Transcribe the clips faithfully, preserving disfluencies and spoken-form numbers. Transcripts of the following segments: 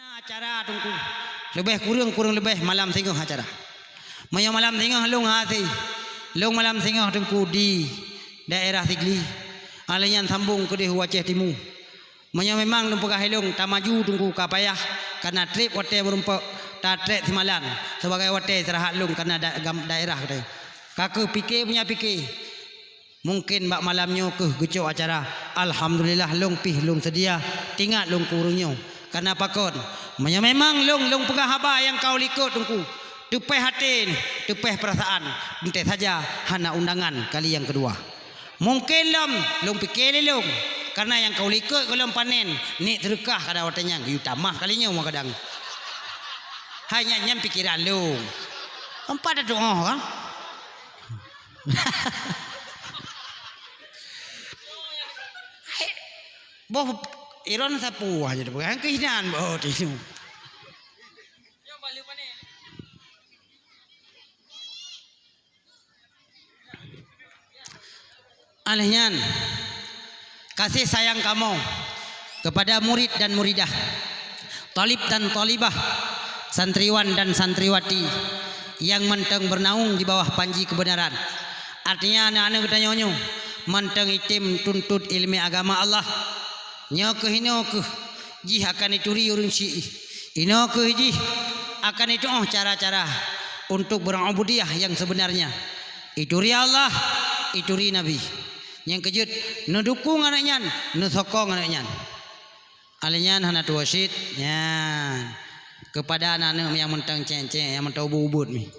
Acara Teungku. Leubeh kureueng, kureueng leubeh malam singoh acara. Meunyoe malam singoh lôn hase, lôn malam singoh Teungku di daerah Sigli. Alèh nyan sambong keudeh u Aceh Timu. Meunyoe memang lôn peugah ilôn tamaju Teungku ka payah, kareuna trép watèe meurumpok tatrép simalan sebagai watèe istirahat lôn kareuna da-, gam-, daerah geutanyoe. Ka keuh pike punya pike. Mungken bak malam nyoe keuh geucok acara. Alhamdulillah lôn pih lôn seudia tingat lôn keu ureueng nyoe. Kareuna pakon? Meunyoe memang lôn, lôn peugah haba nyang ka u likot Teungku, teupèh até, teupèh peurasaan, teuntèe saja hana undangan kali nyang keudua. Mungken lom lôn pike lé lôn, kareuna nyang ka u likot gohlom panen, niet seudeukah kadang watèe nyan geuyue tamah kali nyoe meugadang. Hai nyan, nyan pikeran lôn. Empat ateueh oh kan? Boh iron sapu aja tu pegang keuhinan boh tu. Alèh nyan, kasih sayang kamoe kepada murid dan muridah, talib dan talibah, santriwan dan santriwati nyang mantong beunaung di bawah panji keubeunaran. Artinya, aneuk-aneuk geutanyoe nyoe mantong item tuntot ileumèe agama Allah. Nyoe keuh, inoe keuh jih akan ituri ureueng syiek. Inoe keuh jih akan itu'oh cara-cara untuk berubudiyah nyang sebenarnya. Ituri Allah, ituri Nabi. Nyang keujeuet, neudukong aneuk nyan, neusokong aneuk nyan. Alèh nyan hana tuwoe cit nyan. Keupada aneuk-aneuk nyang mantong cék-cék, nyang mantong ubit-ubit mi.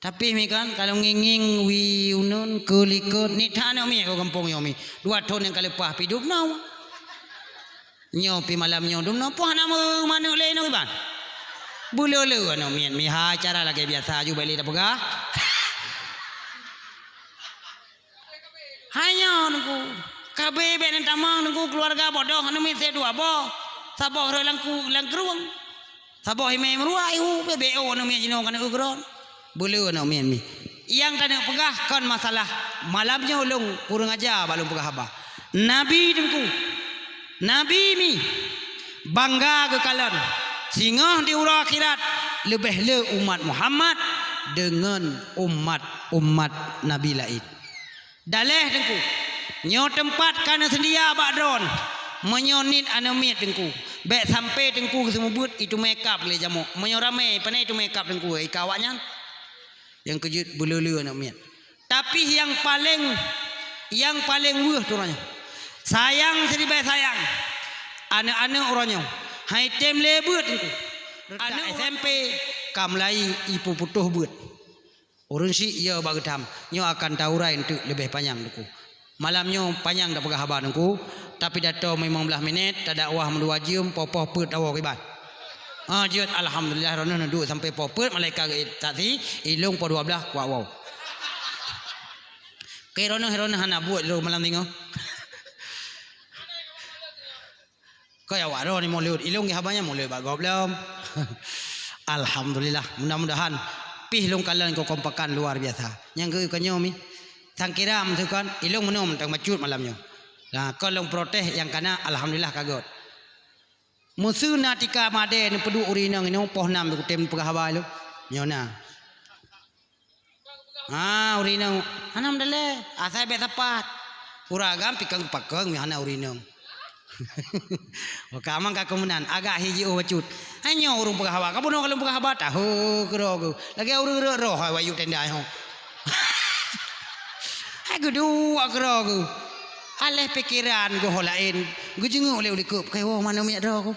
Tapi mi kan, ka lôn ngieng-ngieng wie uneun keu likot, niet that aneuk miet keu gampông nyoe mi. Dua thon nyang ka leupah pih dum noe. Nyoe pih malam nyoe dum noe, poh hana meu-eu maneuk lé nyoe iban. Beuleu-leu aneuk miet mi, hai cara lagèe biasa aju bèk lé tapeugah. Hai nyoe Teungku, ka bèk-bèk neutamong Teungku, keuluwarga bodoh, aneuk miet sép dua boh. Saboh rhot lam ku-, lam krueng. Saboh imè meuruwa ihu, bèk-bèk oh aneuk miet jinoe ka neueu keudroe. Beuleu aneuk miet mi. Nyang taneuk peugah kon masalah malam nyoe lôn kureueng aja bak lôn peugah haba. Nabi Teungku, Nabi mi bangga geukalon singoh di uroe akhirat leubeh le umat Muhammad deungon umat-umat Nabi laén. Daleh Teungku, nyoe teumpat ka neuseudia bak droen. Meunyoe niet aneuk miet Teungku, bèk sampai Teungku geuseumeubeuet iteumèe kab lé jamok. Meunyoe ramè, pané iteumèe kab Teungku, ika awaknyan. Nyang keujeuet beuleu-leu aneuk miet. Tapi nyang paleng, nyang paleng weueh tu uroe nyoe. Sayang siribèe sayang. Aneuk-aneuk uroe nyoe hai tem lé beuet Teungku. Aneuk S M P ka mulai ipuputôh beuet. Ureueng syiek yo bak geutam, nyoe akan taurai eunteuk leubeh panyang Teungku. Malam nyoe panyang tapeugah haba Teungku, tapi dato limong blaih minèt, tadakwah meudua jeuem, poh-poh peuet tawoe kiban. Ah, jeuet, alhamdulillah, droeneuh neuduek sampai poh peuet, malaikat geusaksi, ilôn poh dua blaih kuat woe. Keu droeneuh, droeneuh hana buet lôn malam singoh. Keu awak droe ni mulod, ilôn geuh haba nyan mulod bak gob lom. Alhamdulillah, mudah-mudahan pih lôn kalon keukompakan luar biasa. Nyang keu, keu nyoe mi, sangkira meusukan, ilôn meunoe mantong bacut malam nyoe. Nah, kon lôn protes nyang kana, alhamdulillah ka göt. Meuseu na tika madé neupeuduek ureueng inong inoe poh nam kutem peugah haba lôn. Nyoe na. Ha, ureueng inong hana meudalé, asai bèk sapat. Ureueng agam pih kon pakon meuhana ureueng inong. Maka amang ka keu meunan, agak hi jiôh bacut. Hai nyoe ureueng peugah haba, ka bunoe ka lôn peugah haba, taho keudroe geuh. Lagèe ureueng rot roh hai wayuk tenda nyoe. Hai geuduek keudroe geuh. Aléh pikeran geuh laén, geujeungeuk lé u likôt, keuwoe manoe miet droe geuh.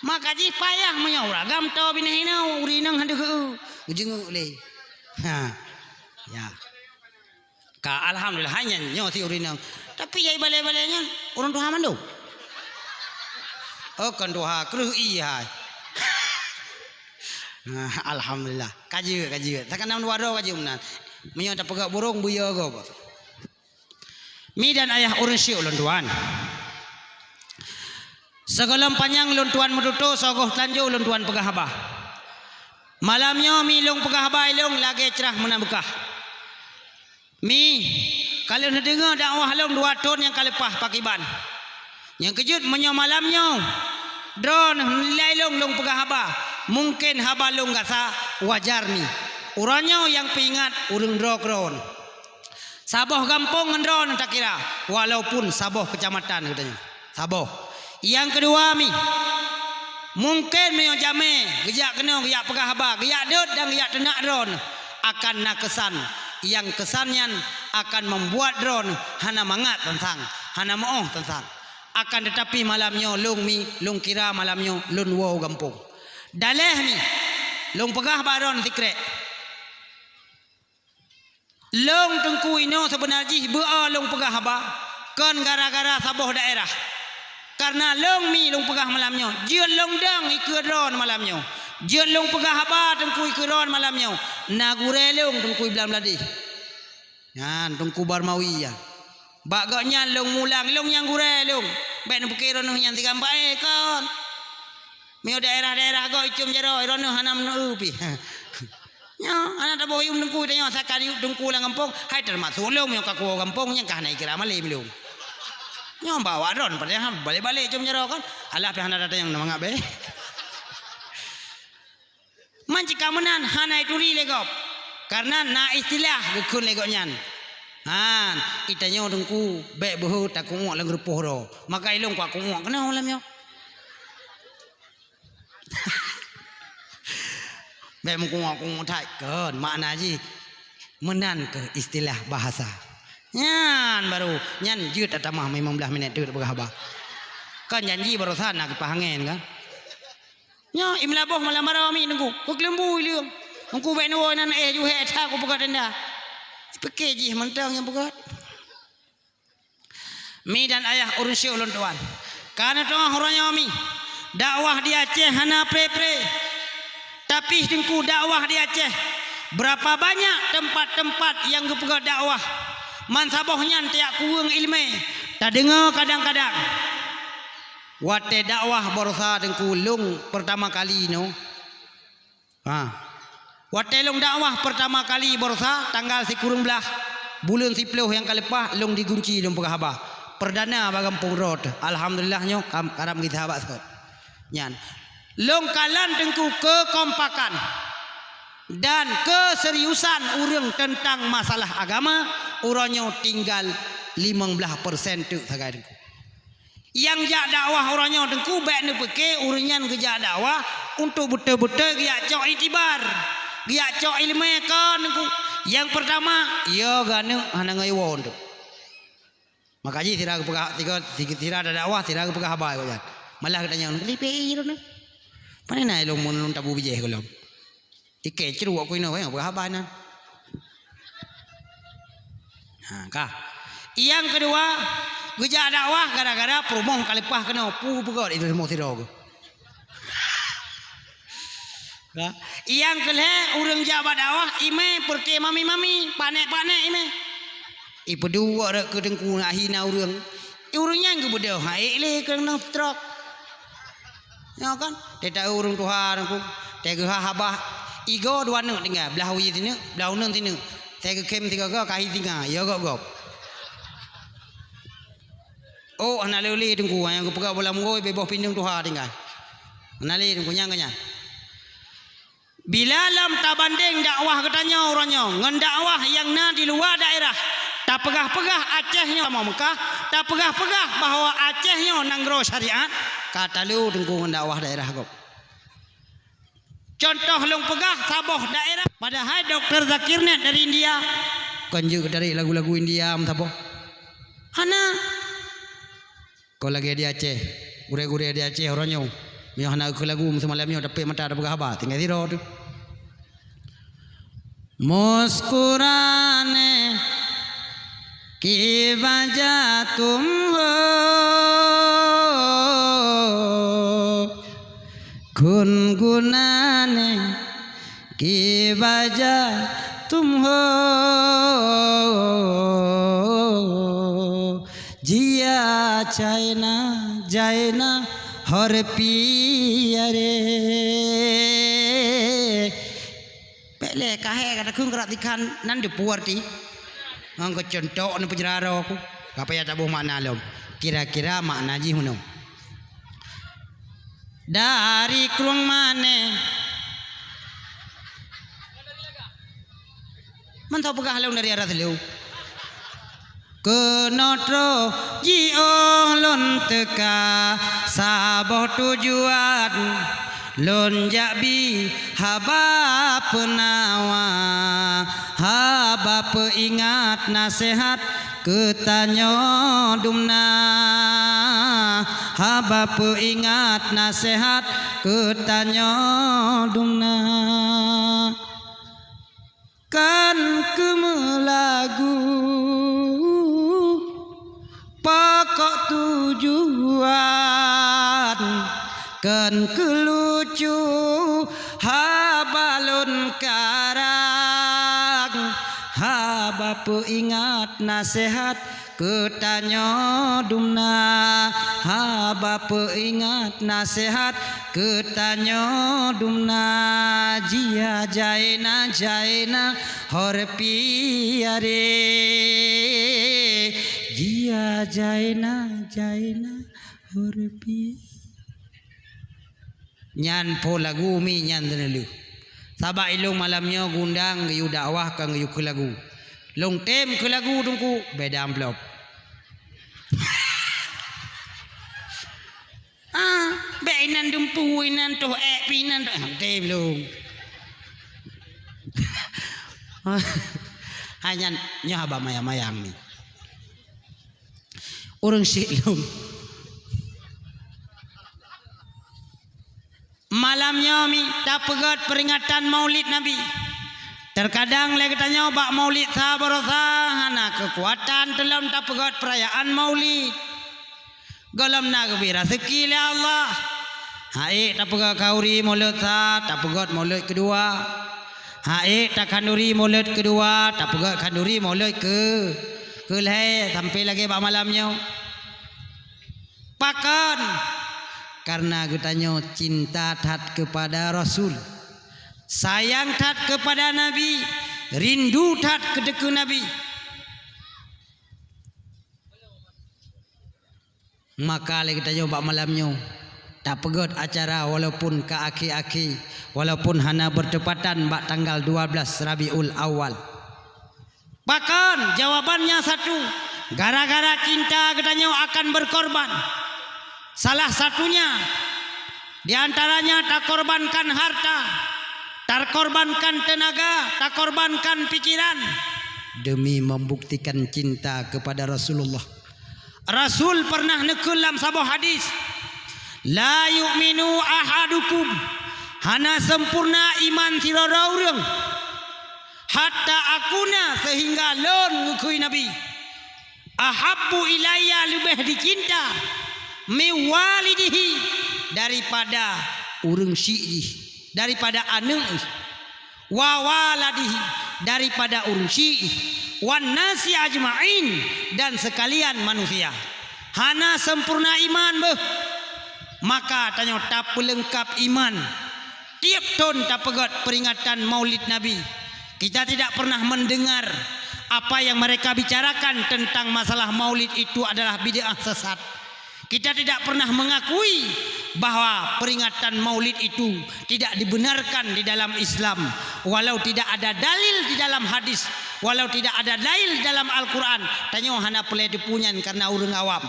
Maka jih payah meunyoe ureueng agam toe binéh inoe, ureueng inong han deuh, geujeungeuk lé. Ha. Ya. Ka alhamdulillah, hai nyan nyoe si ureueng inong. Tapi jai balèe-balèe nyan ureueng tuha mandum. Oh, kon tuha, kreueh ie hai. Nah, alhamdulillah. Ka jeuet, ka jeuet. Takana dua droe ka jeuet meunan. Meunyoe tapeugah burông, buya gob. Mi dan ayah ureueng syik ulôn tuan. Sigohlom panyang lôn tuan meututoe, soe goh tanjoe lôn tuan peugah haba. Malam nyoe mi lôn peugah haba ilôn lagèe crah meunan beukah. Mi, ka lheueh neudeungoe dakwah lôn dua thon nyang ka leupah pakiban. Nyang keujeuet meunyoe malam nyoe Droeneuh nilai lôn, lôn peugah haba, mungken haba lôn gasa, wajar ni. Uroe nyoe nyang peuingat ureuëng droe keudroe. Saboh gampông ngon droeneuh takira, walaupun saboh keucamatan geutanyoe. Saboh. Nyang keudua mi, mungken meunyoe jamé geujak keunoe geujak peugah haba, geujak deuet dan geujak teunak droeneuh, akan na keusan. Nyang keusan nyan akan membuat droeneuh hana mangat sansang, hana meuoh sansang. Akan teutapi malam nyoe lôn mi, lôn kira malam nyoe lôn woe u gampông. Daléh mi, lôn peugah bak droeneuh sikrék. Lôn Teungku inoe seubeuna jih beu-o lôn peugah haba, kon gara-gara saboh daerah. Kareuna lôn mi lôn peugah malam nyoe, jeuet lôn dong ikeue droeneuh malam nyoe. Jeuet lôn peugah haba Teungku ikeue droeneuh malam nyoe. Na gurée lôn Teungku Iblan Bladeh. Nyan Teungku Barmawi nyan. Bak gobnyan lôn mulang, lôn nyang gurée lôn. Bék neupiké droeneuh nyan sigambae kon. Meunyoe daerah-daerah gob icom jaroe, droeneuh hana meuneue pih. Nyoe, hana taboh yum Teungku, tanyoe sakan yum Teungku lam gampông, hai teumasok lôn meunyoe ka kuwoe gampông, nyang ka hana ikira malém lôn. Nyoe bak awak droeneuh, padahai balek-balek icom jaroe kon. Alah pih hana tatanyong mangat beh. Man cit ka meunan hana ituri lé gob. Kareuna na istilah geukheun lé gobnyan. Han, itanyoe Teungku, bék beuhe takuok lam geurupoh droe. Maka ilôn kuat kuok keunoe lam nyoe. Bék meukuok-kuok that kon makna jih. Meunan keuh istilah bahasa. Nyan baru, nyan jeuet tatamah limong blaih minét teuk tapeugah haba. Kan janji barosan na kipaih angén kan. Nyoe, i meulaboh malam maromi Teungku, keu keuleumbu i leueng. Teungku bék neuwoe nan éh juhée that kupeugah tenda. Pike jih mantong nyang peugah. Mi dan ayah ureuëng syok lôn tuan. Ka neutu'oh uroe nyoe mi, dakwah di Aceh hana pre-pre. Tapi Teungku dakwah di Aceh, beurapa banyak teumpat-teumpat nyang geupeugah dakwah. Man saboh nyan tajak kuweueng iéleumé, tadeungoe kadang-kadang. Watée dakwah barosa Teungku lôn peurtama kali nyoe. Ha. Watée lôn dakwah peurtama kali barosa tanggal sikureueng blaih buleuen siplôh nyang ka leupah lôn di Gunci lôn peugah haba. Peurdana bak gampông droe teuh. Alhamdulillah nyoe kam-, karab meusahabat seukôt. Nyan. Lôn kalon Teungku keukompakan dan keuseriusan ureuëng teuntang masalah agama, uroe nyoe tinggai limong blaih persen teuk sagai Teungku. Nyang jak dakwah uroe nyoe Teungku bék neupike ureuëng nyan geujak dakwah untuk beutôi-beutôi geujak cok iktibar, geujak cok iéleumé kon Teungku. Nyang peurtama, yo geuneuk hana ngon iwoe Teungku. Maka jih sira geupeugah, sira, sira dakwah, sira geupeugah haba gobnyan. Malah geutanyong, "Lipée droeneuh? Pane na ilôn mon lôn tabu bijéh gohlom?" Ikée cruek ku inoe, weh, peugah haba nyan. Ha, ka. Nyang keudua, geujak dakwah gara-gara peurumoh ka leupah keunoe, pu peugöt itu rumoh sidroe. Ka. Nyang keulhée, ureuëng jak bak dakwah, imé peureuté mami-mami, panék-panék imé. Ipeuduek rot keu teungku, hina ureuëng. Ureuëng nyan geubeudôh, ha ék lé keuneuk stroke. Nyoe kan, teuta ureuëng tuha teungku, teuh geuhah haba, igoe dua neuk tinggai, blah wie sineuk, blah uneun sineuk. Teuh geukhém sigoe-goe, kahi singa, yo gob-gob. Oh, hana lé ulée teungku, nyang geupeugah boh lam goe, beuboh pineung tuha tinggai. Hana lé teungku, nyang keu nyan. Bila lom tabandeng dakwah geutanyoe uroe nyoe ngon dakwah nyang na di luwa daerah, tapeugah-peugah Aceh nyoe kamoe Meukah, tapeugah-peugah bahwa Aceh nyoe nanggroe syariat, ka talo teungku ngon dakwah daerah gob. Contoh lôn peugah saboh daerah, padahai Doktor Zakir nyan dari India. Kon jeuet geutarek lagu-lagu India meusaboh. Hana. Kon lagée di Aceh, gurée-gurée di Aceh uroe nyoe, meunyoe hana keu lagu meuseumalam nyoe, dapet mata tapeugah haba, tinggai sidroe teuh. Muskurane ki baja tum ho, gungunane ki baja tum ho, jiya China, China hor piya re. Pek lé kahé ka takheun keurak tikhan nan deupeu arti. Ngon keucuntok neupeujra roh ku. Ka payah taboh makna lom. Kira-kira makna jih meunoe. Dari Krueng Mané. Mantong peugah lôn dari arah Teuleu. Keunoe troh jiôh lôn teuka, saboh tujuan lôn jak bi haba peunawa, haba peuingat naseuhat keu tanyoe dumna, haba peuingat naseuhat keu tanyoe dumna. Kan keumeulagu pokok tujuan, kan keulucu haba lôn karang, haba peuingat naseuhat keu tanyoe dumna, haba peuingat naseuhat keu tanyoe dumna. Jia jaéna, jaéna, hor piaré. Jia jaéna, jaéna, hor pi. Nyan po lagu mi nyan teuneulheueh. Sabab ilôn malam nyoe geuundang geuyue dakwah kon geuyue kheun lagu. Lôn tem kheun lagu Teungku, beda amplop. Ah, bèk inan dumpeue, inan toh ék pi inan toh, ah, tem lôn. Hai nyan nyoe haba mayang-mayang ni. Ureuëng syiek lôn. Malam nyoe mi tapeugét peuringatan Maulid Nabi. Teukadang lé geutanyoe bak Maulid sa baroesa hana keukuatan teulom tapeugét peurayaan Maulid. Gohlom na geubri raseuki lé Allah. Ha'ék tapeugét khanduri mulod sa, tapeugét mulod keudua. Ha'ék takhanduri mulod keudua, tapeugét khanduri mulod keu, keulhée, sampoe lagée bak malam nyoe. Pakon? Kareuna geutanyoe cinta that keupada Rasul, sayang that keupada Nabi, rindu that keu teukeue Nabi. Maka lé geutanyoe bak malam nyoe tapeugét acara walaupun ka akhé-akhé, walaupun hana beutepatan bak tanggal dua belas Rabiul Awal. Pakon? Jawabannya satu, gara-gara cinta geutanyoe akan berkorban. Salah satunya, di antaranya takorbankan harta, takorbankan tenaga, takorbankan pikiran demi membuktikan cinta kepada Rasulullah. Rasul pernah neukheun lam saboh hadis, "La yu'minu ahadukum," hana sempurna iman sidroe ureuëng, "hatta akuna," seuhingga lôn, geukheun Nabi, "ahabbu ilayya," leubeh dicinta, "min walidihi," daripada ureuëng syiek jih, daripada aneuëk jih. "Wa waladihi," daripada ureuëng syiek, "wan nasi ajma'in," dan seukalian manusia. Hana sempurna iman beuh. Maka tanyoe tapeuleungkab iman. Tieb thon tapeugét peuringatan Maulid Nabi, kita tidak pernah mendengar apa yang mereka bicarakan tentang masalah Maulid itu adalah bid'ah sesat. Kita tidak pernah mengakui bahwa peringatan Maulid itu tidak dibenarkan di dalam Islam, walau tidak ada dalil di dalam hadis, walau tidak ada dalil di dalam Al-Quran. Tanyoe hana peureulée teupeue nyan kareuna ureuëng awam.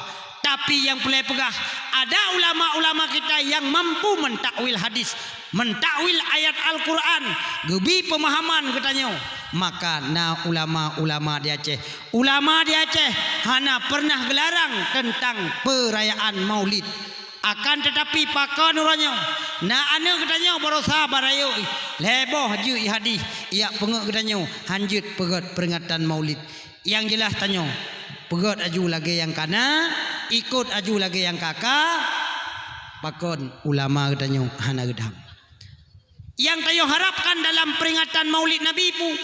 Tapi nyang peureulée peugah, ada ulama-ulama kita yang mampu mentakwil hadis, mentakwil ayat Al-Quran, geubri peumahaman geutanyoe. Maka na ulama-ulama di Aceh. Ulama di Aceh hana pernah geularang teuntang peurayaan Maulid. Akan teutapi pakon uroe nyoe, na aneuëk geutanyoe baroesa barayok, lhée boh jeuet hadis, ijak peungeuet geutanyoe hanjeuet peugét peuringatan Maulid. Nyang jeulaih tanyoe, peugét aju lagée nyang ka na, ikot aju lagée nyang ka ka, pakon ulama geutanyoe hana geudang. Nyang tanyoe harapkan dalam peuringatan Maulid Nabi peue?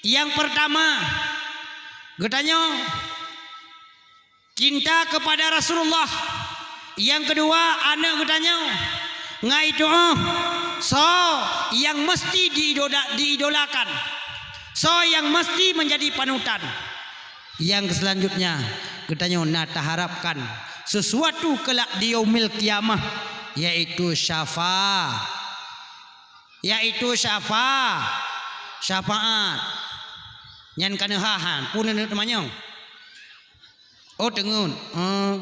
Nyang peurtama, geutanyoe cinta keupada Rasulullah. Nyang keudua, aneuëk geutanyoe. Ngai tuoh, soe nyang meusti diidola-, diidolakan? Soe nyang meusti meunjadi panutan? Nyang selanjutnya, geutanyoe na taharapkan seusuatu keulak di Yaumil Qiyamah. yaitu syafa-, yaitu syafa-, syafaat. Nyan ka neuhah, peue neuneuk teumanyong? Oh, teungeut. Oh.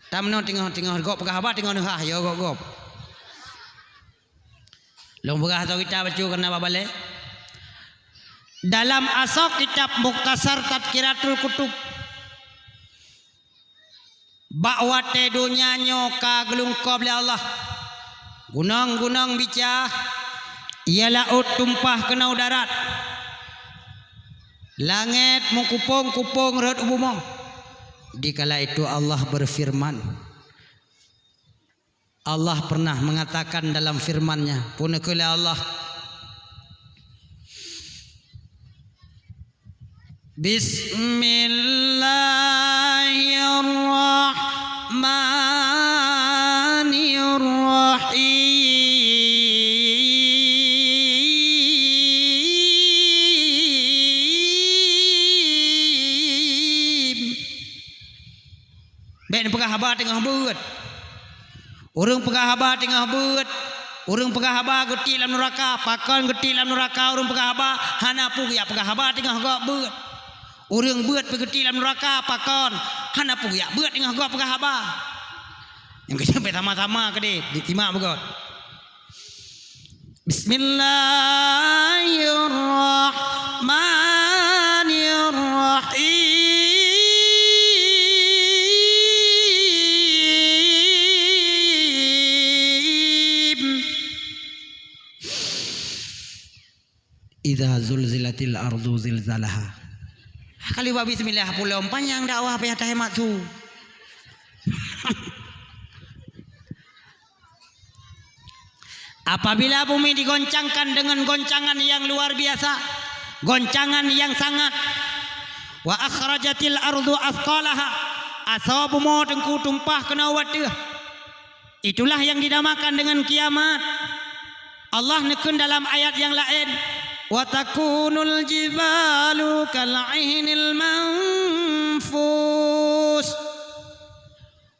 Tameunoe teungoh-teungoh gob peugah haba teungoh neuhah, ya gob-gob. Lôn peugah atau kita baca keunan bak balée. Dalam asoe kitab Mukhtasar Tazkiratul Kutub, bak watée donya nyoe ka geulungkôb lé Allah, gunong-gunong bica, ia laôt tumpah keunoe u darat, langét meukupông-kupông rhot u bumoe. Dikala itu Allah beufeureuman, Allah pernah mengatakan dalam firman-Nya, peue neukheun lé Allah, Bismillahirrahmanirrahim. Bék neupeugah haba teungoh beuet. Ureuëng peugah haba teungoh beuet, ureuëng peugah haba geutiek lam nuraka, pakon geutiek lam nuraka ureuëng peugah haba, hana peue geujak peugah haba teungoh gob beuet. Ureuëng beuet pih geutiek lam nuraka, pakon, hana peue geujak beuet teungoh gob peugah haba. Nyang keuh sampai sama-sama keudeh, ditimak beugöt. Bismillahirrahmanirrahim. Idza zulzilatil ardu zilzalaha. Kali bak bismillah pulang panjang dakwah payah tahemat su. Apabila bumi digoncangkan dengan goncangan yang luar biasa, goncangan yang sangat, wa akhrajatil ardu atsqalaha, asoe bumoe teungku tumpah keunoe u ateueh. Itulah yang dinamakan dengan kiamat. Allah neukheun dalam ayat yang laén, "Wa takunul jibalu kal 'ihnil manfus."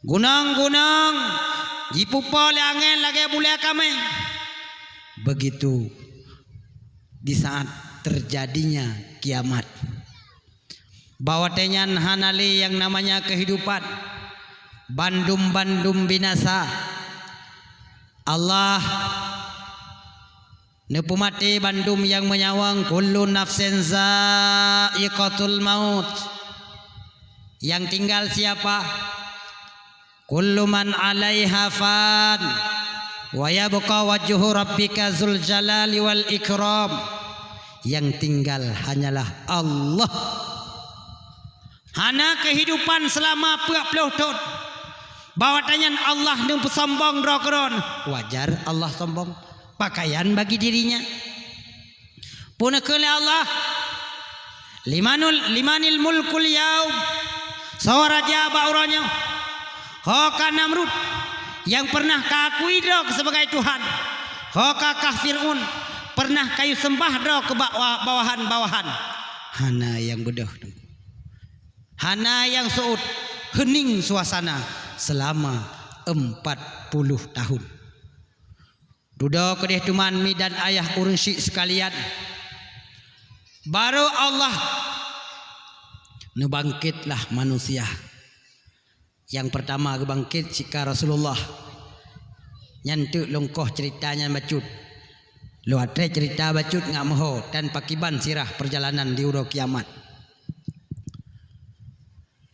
Gunong-gunong jipupo lé angén lagée bulée kaméng. Begitu di saat terjadinya kiamat. Bak watée nyan hana lé nyang namanya keuhidupan, bandum-bandum binasa. Allah neupeumaté bandum nyang meunyawöng, "Kullu nafsin za'iqatul maut." Yang tinggal siapa? "Kullu man 'alaiha fan, wa yabqa wajhu rabbika dzul jalali wal ikram." Yang tinggal hanyalah Allah. Hana keuhidupan seulama peuet ploh thon. Bak watée nyan Allah neupeusombong droe keudroe. Wajar Allah sombong. Pakaian bagi dirinya. Peue neukheun lé Allah, "Limanul, limanil mulkul yaum?" Soe raja bak uroe nyoe? Ho ka Namrud nyang pernah ka akui droe keu sibagai Tuhan. Ho ka kah Fir'aun pernah kayue seumbah droe keu bak wa-, bawahan-bawahan. Hana nyang beudôh teungku. Hana nyang seuôt, heuning suasana seulama empat puluh tahun. Dudoe keudeh teuma mi dan ayah ureuëng syiek seukalian. Barô Allah neubangkitlah manusia. Nyang peurtama geubangkét cit ka Rasulullah. Nyan teuk lôn koh ceurita nyan bacut. Lôn atré ceurita bacut ngat meuho dan pakiban sirah peurjalanan di uroe kiamat.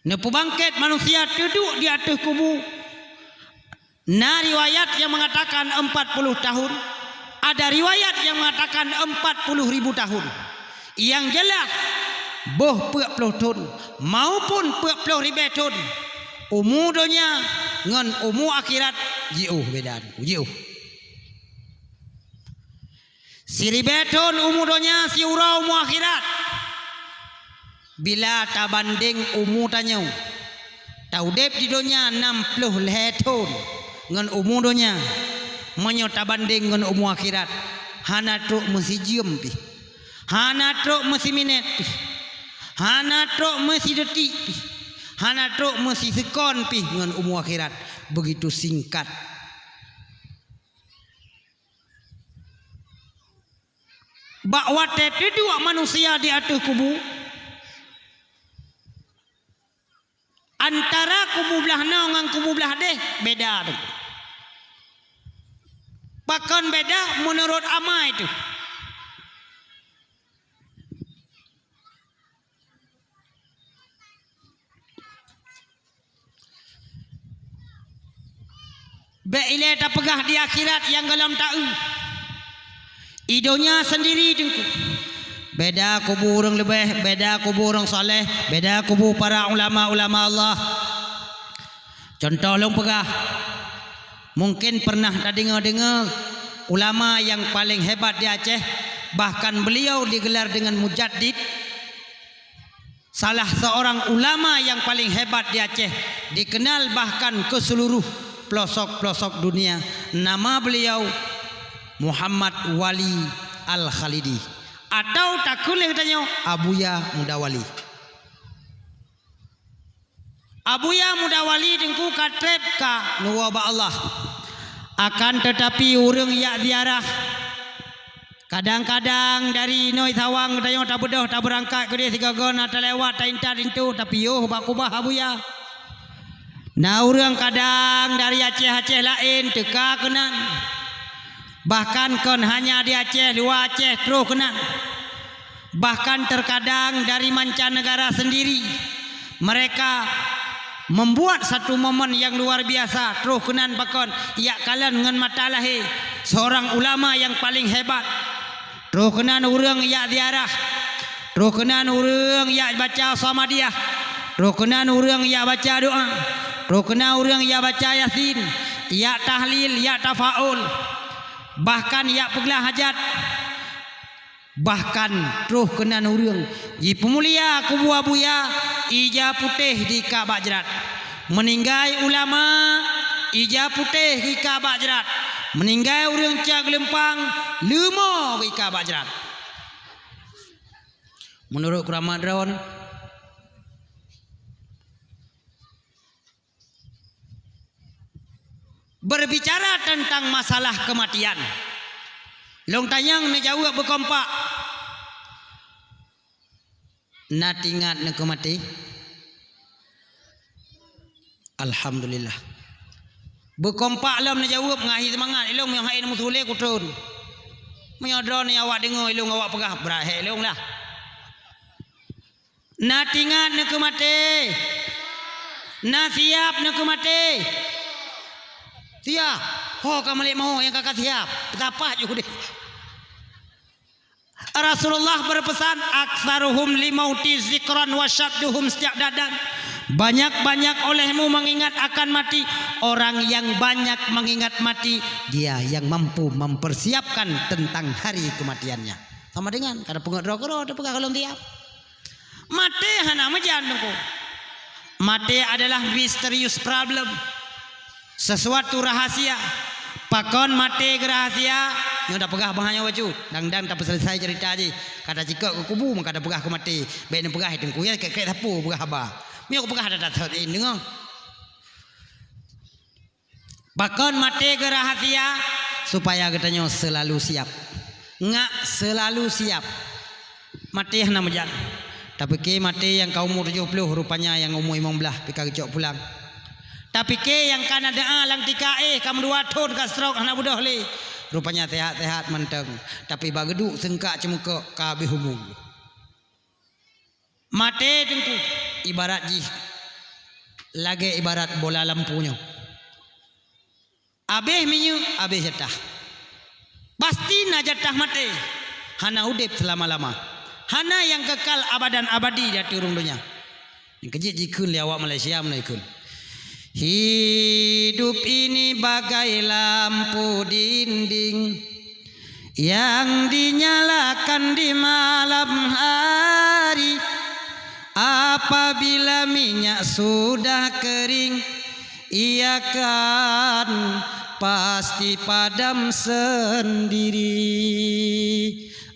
Neupeubangkét manusia teuduek di ateueh kubu. Na riwayat nyang meungatakan empat puluh tahun, ada riwayat nyang meungatakan empat puluh ribu tahun. Nyang jeulaih, boh peuet ploh thon maupun peuet ploh ribée thon, umu donya ngon umu akhirat jiôh beda, jiôh. Siribée thon umu donya, siuroe umu akhirat. Bila tabandeng umu tanyoe, taudeb di donya nam ploh lhée thon ngon umu donya, meunyoe tabandeng ngon umu akhirat, hana trok meusijeuem pih, hana trok meusiminét pih, hana trok meusidetik pih, hana trok meusiseukon pih ngon umu akhirat. Begitu singkat. Bak watée teuduek manusia di ateueh kubu, antara kubu blaih noe ngon kubu blaih deh beda teuh. Pakon beda? Meunurot amai teuh. Bék ilée tapeugah di akhirat nyang gohlom taeu. I donya sendiri teungku. Beda kubu ureuëng leubeh, beda kubu ureuëng saleh, beda kubu para ulama-ulama Allah. Contoh lôn peugah, mungkin pernah tadeungoe-deungoe ulama nyang paleng hebat di Aceh, bahkan beliau digelar dengan mujaddid. Salah seorang ulama yang paling hebat di Aceh, dikenal bahkan ke seluruh pelosok-pelosok dunia. Nama beliau Muhammad Wali Al-Khalidi, atau takheun lé geutanyoe Abuya Muda Wali. Abuya Muda Wali teungku ka treb ka neuwoe bak Allah. Akan tetapi ureuëng jak ziarah, kadang-kadang dari inoe Sawang geutanyoe tabeudôh tabeurangkat keudeh sigoe-goe na talewat taintat linto, tapiôh bak kubah Abuya. Na ureuëng kadang dari Aceh-Aceh laén teuka keunan. Bahkan kon hanya di Aceh, luwa Aceh troh keunan. Bahkan terkadang dari mancanegara sendiri, mereka membuat satu momen yang luar biasa, troh keunan pakon jak kalon ngon mata lahé seorang ulama yang paling hebat. Troh keunan ureuëng jak ziarah, troh keunan ureuëng jak baca Samadiyah, troh keunan ureuëng jak baca doa, troh keunan ureuëng jak baca Yasin, jak tahlil, jak tafaul, bahkan jak peuglah hajat. Bahkan troh keunan ureuëng jipeumulia kubu Abuya, ija putéh diikat bak jrat. Meuninggai ulama, ija putéh diikat bak jrat. Meuninggai ureuëng cak geulumpang, leumo geuikat bak jrat. Meunurot keuramat droe, berbicara tentang masalah kematian, lôn tanyong neujaweueb beukompak. Na teuingat neuh keu maté? Alhamdulillah. Beukompak lom neujaweueb ngon ahi seumangat, ilôn meunyoe hai neumusulé kutron. Meunyoe droeneuh awak deungoe ilôn awak peugah, brat hék ilôn lah. Na teuingat neuh keu maté? Na siab neuh keu maté? Siab. Ho ka malek mawöt nyang ka, ka siab. Peutapah ju deh. Rasulullah berpesan, "Aktsaruhum limauti zikran wa syadduhum isti'dadan." Banyak-banyak olehmu mengingat akan mati. Orang yang banyak mengingat mati, dia yang mampu mempersiapkan tentang hari kematiannya. Sama dengan kada peungeut droe keudroe teupeugah golom tiap. Maté hana meujan teungku. Maté adalah misterius problem. Sesuatu rahasia. Pakon maté geurahasia? Nyoe tapeugah bah nyoe bacut. Dang-dang tapeuselesai cerita jih. Ka tacikok keu kubu maka tapeugah keu maté. Bék neupeugah teungku ya kek-kek sapeue peugah haba. Meunyoe kupeugah ada that deungoe. Pakon maté geurahasia? Supaya geutanyoe seulalu siap. Ngak seulalu siap. Maté hana meujan. Tapike maté nyang ka umu tujoh ploh, rupanya nyang umu limong blaih pih ka geucok pulang. Tapike nyang ka na doa lam tika éh ka meudua thon ka stroke hana beudôh lé. Rupanya sehat-sehat mantong. Tapi bak geuduek seungkak ceumeukok ka habéh umu. Maté teungku ibarat jih lagée ibarat bola lampu nyoe. Habéh minyeuk, habéh jatah. Pasti na jatah maté. Hana udeb seulama-lama. Hana nyang kekal abadan abadi di ateueh rhueng donya. Nyang keujeuet jikheun lé awak Malaysia meunan jikheun. Hidup ini bagai lampu dinding yang dinyalakan di malam hari. Apabila minyak sudah kering, ia kan pasti padam sendiri.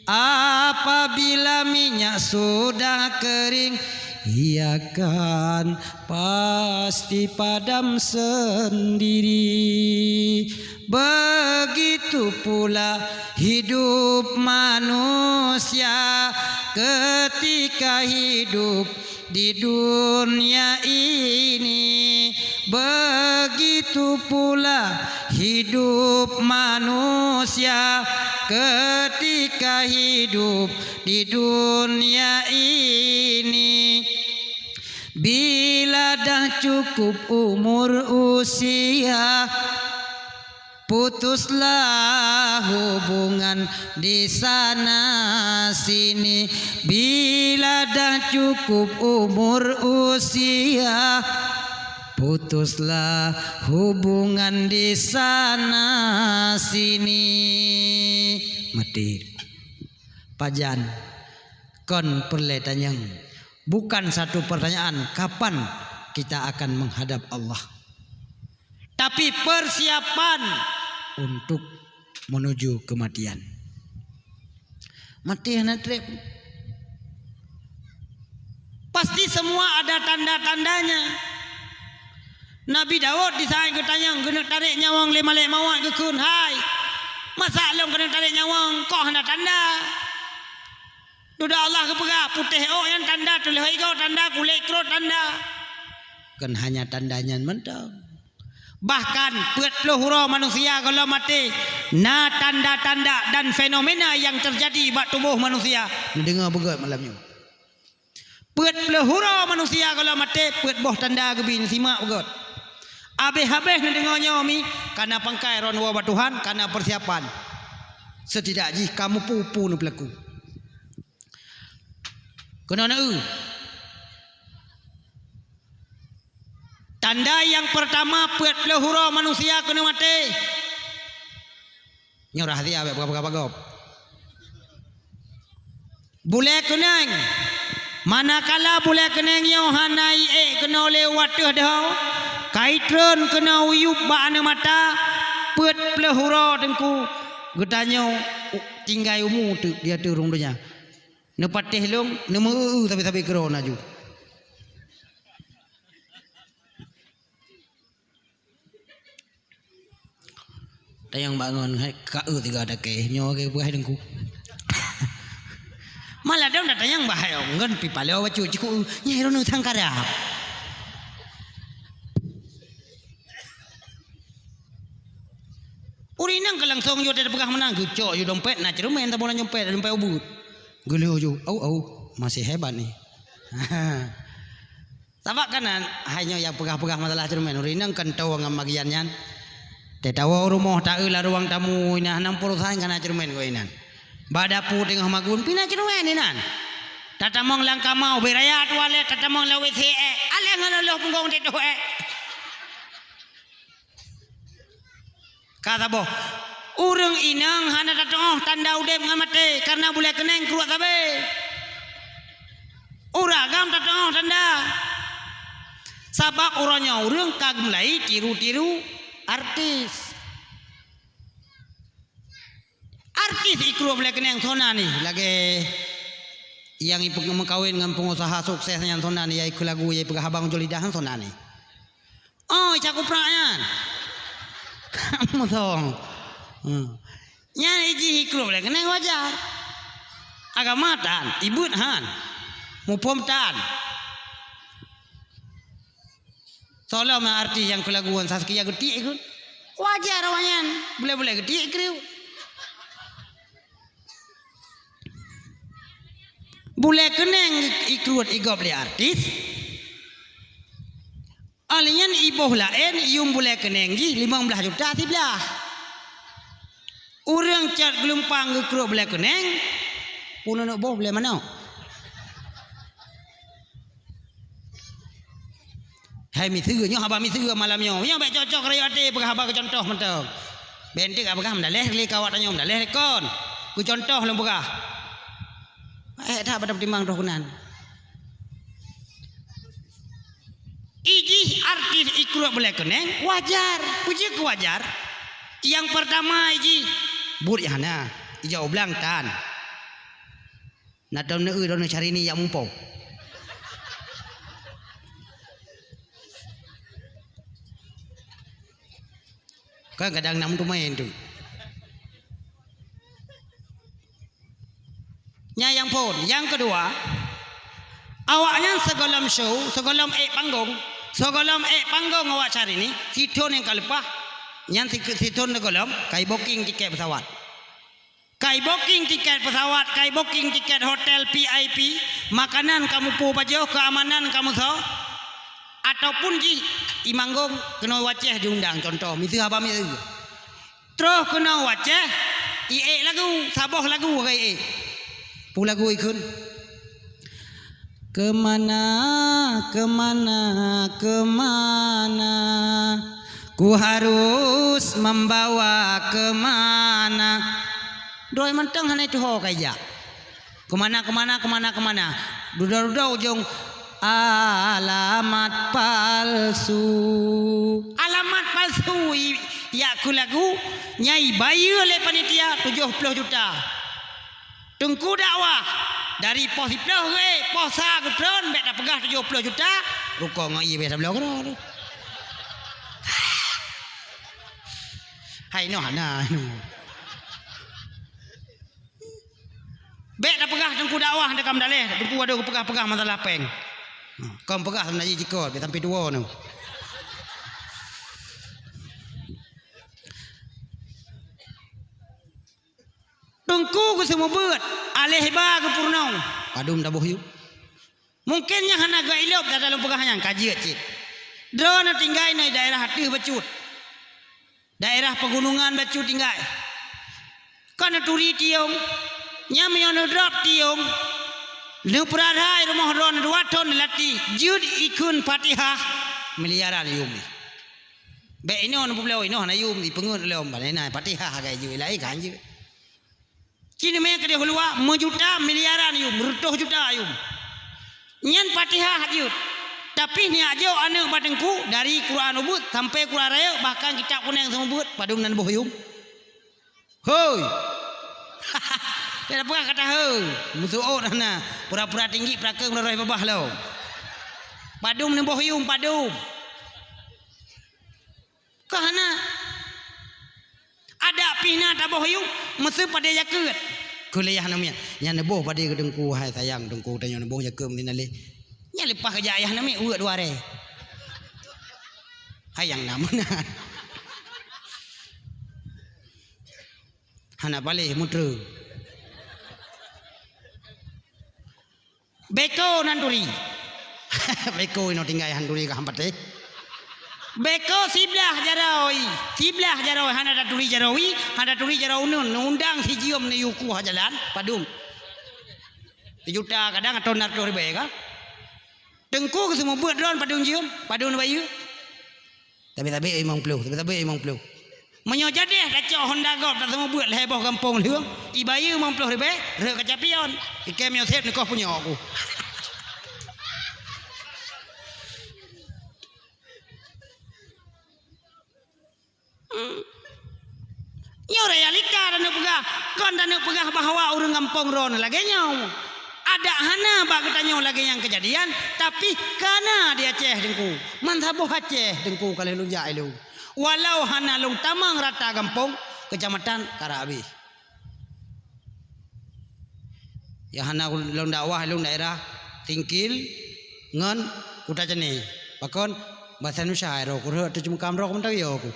Apabila minyak sudah kering, Ia akan pasti padam sendiri. Begitu pula hidup manusia ketika hidup di dunia ini. Begitu pula hidup manusia ketika hidup di dunia ini. Bila dah cukup umur usia, putuslah hubungan di sana sini. Bila dah cukup umur usia, putuslah hubungan di sana sini. Mati. Pajan, kon peureulée tanyong. Bukan satu pertanyaan kapan kita akan menghadap Allah, tapi persiapan untuk menuju kematian. Maté hana treb. Pasti semua ada tanda-tandanya. Nabi Daud di saat geutanyong, geuneuk tarek nyawöng lé malaikat maut, geukheun, "Hai, masa lôn keuneuk tarek nyawöng, kon hana tanda?" Dudoe Allah geupeugah, putéh ôk nyan tanda, tuléh igoe tanda, kulét krot tanda. Kon hanya tanda nyan mantong. Bahkan peuet ploh uroe manusia gohlom maté, na tanda-tanda dan fenomena nyang teujadi bak tuboh manusia. Neudeungoe beugöt malam nyoe. Peuet ploh uroe manusia gohlom maté, peuet boh tanda geubi, neusimak beugöt. Abéh-abéh neudeungoe nyoe mi, kana pangkai droeneuh woe bak Tuhan, kana peusiapan. Setidak jih ka mupu-pu neupeulaku. Keunoe na eu. Tanda nyang peurtama peuet ploh uroe manusia keuneuk maté. Nyoe rahsia, bék peugah-peugah bak gob. Bulée keuneng. Manakala bulée keuneng nyoe hana iék keunoe lé u ateueh deuho, ka itreun keunoe u yup bak aneuk mata, peuet ploh uroe teungku geutanyoe tinggai umu teuk di ateueh rhueng donya. Neupatéh lôn, neumeu-eu-eu sabe-sabe keudroe laju. Tanyong bangon hai ka eu tiga dakeh nyoe ke peugah deungku. Malah dong datanyong bahai onggon pi paloe bacut ciku nyai rono sangkara. Ureueng inong ka langsong yue teupeugah meunan geucok yue dompet na ceureumen saboh lam dompet, dompet ubeut. Geuleuh ju, au au, masih hebat ni. Sabab kana hai nyoe nyang peugah-peugah masalah ceureumen, ureueng inong kan tawoe ngon magian nyan. Teuh tawoe u rumoh taeu lam ruang tamu inan hana peurusan kana ceureumen keu inan. Bak dapu teungoh magun pih na ceureumen inan. Tatamong lam kama ubé raya tualet, tatamong lam WC ék, aléh ngon loloh punggong teutoh ék. Ka saboh, ureueng inong hana tateuoh tanda udeb ngon maté kareuna bulée keuneng kruet sabe. Ureueng agam tateuoh tanda. Sabab uroe nyoe ureueng ka geumulai tiru-tiru artis. Artis ikruet bulée keuneng sona ni lagée nyang ipeu-, meukawen ngon peungusaha sukses nyan sona ni, ya ikeu lagu, ya ipeugah abang jolidah sona ni. Oh, Ica Kuprak nyan. Musong. Hmm. Nyan ijih ikruet lé keuneng wajar. Agama tan, ibeuet han. Muphom tan. Soe lom artis nyang keulaguan Saskia geutiek ikruet. Wajar awaknyan, bulée-bulée geutiek ikruet. Bulée keuneng ikruet igob lé artis. Óh lheueh nyan iboh laén yuem bulée keuneng jih limong blaih juta siblaih. Ureueng cat geulumpang geukruet bulée keuneng, peuneuk boh bulée manok. Hai miseue, nyoe haba miseue malam nyoe. Nyoe bék cok-cok rayeuk até peugah haba keu contoh mantong. Bék enteuk peugah meudaléh lé kawak tanyoe, meudaléh lé kon. Keu contoh lôn peugah. Eh, that bak tapeutimang droe keunan. Ijih artis ikruet bulée keuneng, wajar. Peue jeuet keu wajar? Nyang peurtama ijih buet nyang hana, ijak u blang tan. Na tom neu-eu droeneuh Syahrini nyang muphom. Kan kadang nak meuteumé tu. Nyan nyang phôn. Nyang keudua, awaknyan sigohlom show, sigohlom ék panggong, sigohlom ék panggong awak Syahrini, sithon nyang ka leupah, nyan si-, sithon sigohlom ka ibooking tiket pesawat. Ka ibooking tiket pesawat, ka ibooking tiket hotel V I P, makanan ka muphom pajoh, keamanan ka musoe, ataupun jih imanggong keunoe u Aceh jiundang, contoh, miseue haba miseue. Troh keunoe u Aceh, iék lagu, saboh lagu ka iék. Peue lagu ikheun? Kemana, kemana, kemana, ku harus membawa kemana. Droe mantong hana tuho ka ijak. Kemana, kemana, kemana, kemana. Dudoe-dudoe ujong alamat palsu. Alamat palsu i-, yak keu lagu, nyang ibayeue lé panitia tujoh ploh juta. Teungku dakwah, dari poh siplôh geuék, poh sa geutreun, bék tapeugah tujoh ploh juta, rukong ngon ié beh sabloe keudroe tu. Hai noh hana. Bék tapeugah teungku dakwah, teuka meudaléh, teungku adoe geupeugah-peugah masalah péng. Kon peugah seumeunan jih jikot, bék sampai tuwo nyoe. Teungku geuseumeubeuet, aléh ba geupeurunoe, padum taboh yum. Mungken nyan hana geuilop, ata lôn peugah nyan ka jeuet cit. Droeneuh tinggai ngon daerah ateueh bacut. Daerah pegunungan bacut tinggai. Kon neuturi tiong. Nyan meunyoe neudrop tiong, neupeurahai rumoh droeneuh dua thon neulatih, jeuet ikheun Fatihah, miliaran yum. Bék inoe neupeubloe, inoe hana yum, ipeungeut lom, ban na Fatihah agak jeuet, laén kan jeuet. Ci neumé keudeh u luwa, meujuta, miliaran yum, reutôh juta yum. Nyan Fatihah jeuet. Tapi neujak jok aneuk bak teungku, dari Quran ubeuet sampai Quran rayeuk, bahkan kitab kunéng seumeubeuet, padum nan boh yum. Hoi! Dia peugah kata hoi, meusuot hana, pura-pura tinggi, peurakeueng loroh babah lom. Padum nan boh yum, padum. Ka hana. Adak pih na taboh yum, meuseu padé jakeuet. Kuliah namiet. Nyan neuboh padé keu teungku, hai sayang teungku, tanyoe neuboh jakeuet meunan lé. Nyan leupah keu jak ayah namiet uet dua ré. Hai nyang na meunan. Hana paléh mutre. Beko nan turi. Beko inoe tinggai han turi ka han patéh. Beko siblah jaroe, siblah jaroe hana taturi jaroe, hana taturi jaroe uneun, neuundang sijeuem neuyue kuah jalan, padum. Sijuta kadang atau enam ratus ribèe ka. Teungku geuseumeubeuet droen padum jeuem, padum neubayeue. Sabé-sabé limong ploh, sabé-sabé limong ploh. Meunyoe jadeh tacok honda gob taseumeubeuet lhèe boh gampông lheueng, ibayeue limong ploh ribèe, rhot kaca pion. Ikém Yosep neukoh punyok ku. Hmm. Nyoe realita taneuk peugah, kon taneuk peugah bahwa ureueng gampông droeneuh lagèe nyoe. Adak hana bak geutanyoe lagèe nyang keujadian, tapi ka na di Aceh Teungku. Meusaboh Aceh Teungku ka lheueh lôn jak ilôn. Walau hana lôn tamong rata gampông, keucamatan karab abéh. Nyang hana lôn dakwah ilôn daerah Tingkil ngon Kuta Cene. Pakon? Basa Indonesia roh kureueng teuceumeuka droe mantong yo ku.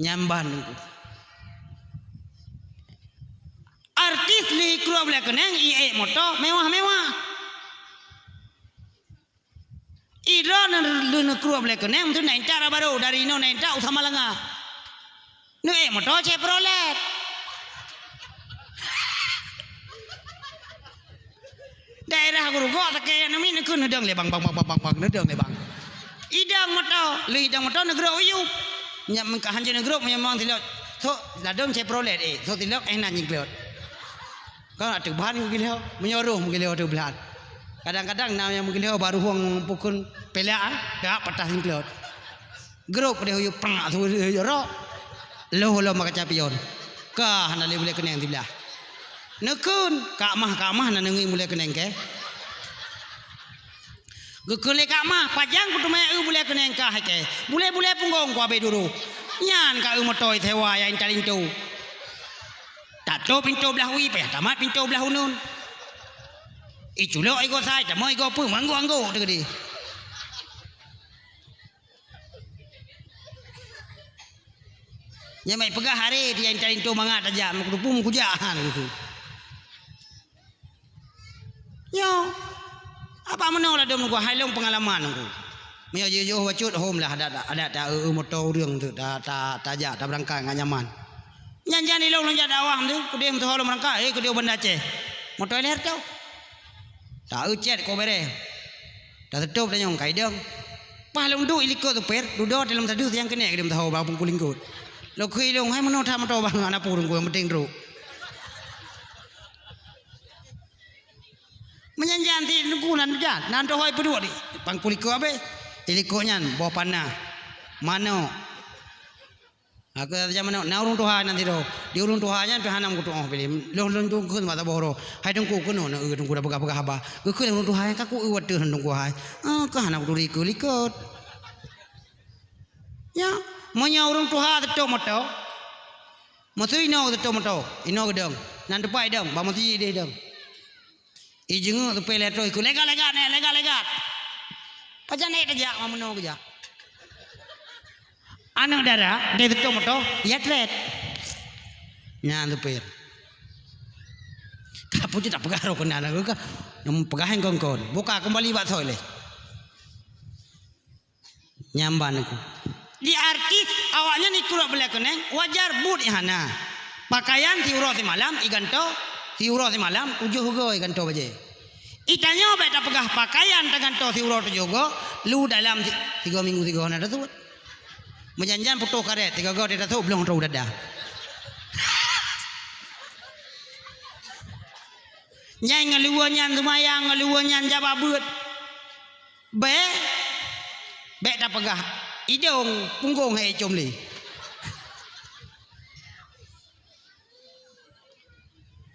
Nyan ban Teungku. Artis lheueh krue buleuen keuneng iék moto mewah-mewah. Idroe lheueh neukruek buleuen keuneng, meuteun na intat barô dari inoe na intat u Samalanga. Neuék moto Chevrolet. Daerah Geurugok sakét namiet neukheun neudong lé bang, bang, bang, neudong lé bang. Idong moto, lheueh idong moto neugrok u yup. Nyan meukahan jeuet neugrok meunyoe mang silot. Sok ladom Chevrolet, eh, sok silot, eh, na nyiklot. Kan ateueh ban meugiloe, meunyoe roh meugiloe ateueh blan. Kadang-kadang na nyang meugiloe bak ruhueng pukon pelak, ah, dak patah singklot. Grop deh uyup prang su rok. Loh lom maka capion. Ka hana lé bulèe keuneng siblah. Neukheun, kak mah, kak mah na neungieng bulèe keuneng kèe. Geukheun lé Kak Mah, "Pajan kuteumé eu bulèe keuneng kah ikei? Bulèe-bulèe punggong kuabéh duroh." Nyan ka eu moto isewa nyang intat linto. Tatôp linto blah wie, payah tamat linto blah uneuen. Iculok igoe sai, tamong igoe peue, meuanggô-anggô teuh keudéh. Nyan meupeugah haré, tiep intat linto mangat tajak, meukeudupung kujak han. Nyoe, apa meunoe ladôm Teungku, hai lôn peungalaman Teungku. Meunyoe jiôh-jiôh bacut, hom lah adat, adat ta-eu moto ureueng tu, ta-, ta-, tajak, tabeurangkat ngon nyaman. Nyan jan ilôn lôn jak dakwah tu, keudéh meutuha lôn beurangkat, eh, keudéh u Banda Aceh. Moto lhèe reutôh. Ta-eu cét keu bèrèh. Taseutôb tanyong ka idong. Paih lôn duek i likôt supir, dudoe di lôn sadeuh nyang keuneuk keudéh meutuha bak Teungku Lingkot. Lôn kheun ilôn, hai meunoe that moto bang, hana peue Teungku, nyang penting trok. Meunyan jan sit Teungku nan jan, nan tohôi peuduek di pangku likôt abéh. Di likôt nyan boh panah, manok. Aku rasa manok, na ureueng tuha nan sidroe. Di ureueng tuha nyan pih hana meukutu'oh piléh. Lôn, lôn tungkheun mata boh roh. Hai Teungku, keunoe na eu Teungku na peugah-peugah haba. Geukheun ureueng tuha nyan ka ku eu watèe Teungku hai. Ah, ka hana kuturi keu likôt. Ya, meunyoe ureueng tuha seutôb moto, meuseue inoe seutôb moto, inoe geudong, nan teumpat idong, bak meuseujid ideh idong. Ijeungeuk supir lhèe reutôh ikheun, "Lèe gat, lèe gat, nèk, lèe gat, lèe gat." Pajan nèk tajak, ma meunoe geujak. Aneuk dara, di seutôb moto, ya trét. Nyan supir. Ka peue jeuet tapeugah roh keunan, ka, nyang peugah nyang kon-kon. Buka keumbali bak soe lé. Nyan ban Teungku. Di artis awaknyan ikurok bulèe keuneng, wajar buet nyang hana. Pakaian siuroe simalam igantoe, siuroe simalam tujoh goe igantoe bajèe. Itanyoe bèk tapeugah pakaian tagantoe siuroe tujoh goe, lu dalam si-, sigoe minggu sigoe hana tasuet. Meujan-jan putôh karét, sigoe goe tasôk blong trôh dada. Nyang ngeuluwa nyan seumayang, ngeuluwa nyan jak bak beuet. Bèk, bèk tapeugah idong punggong hai com lé.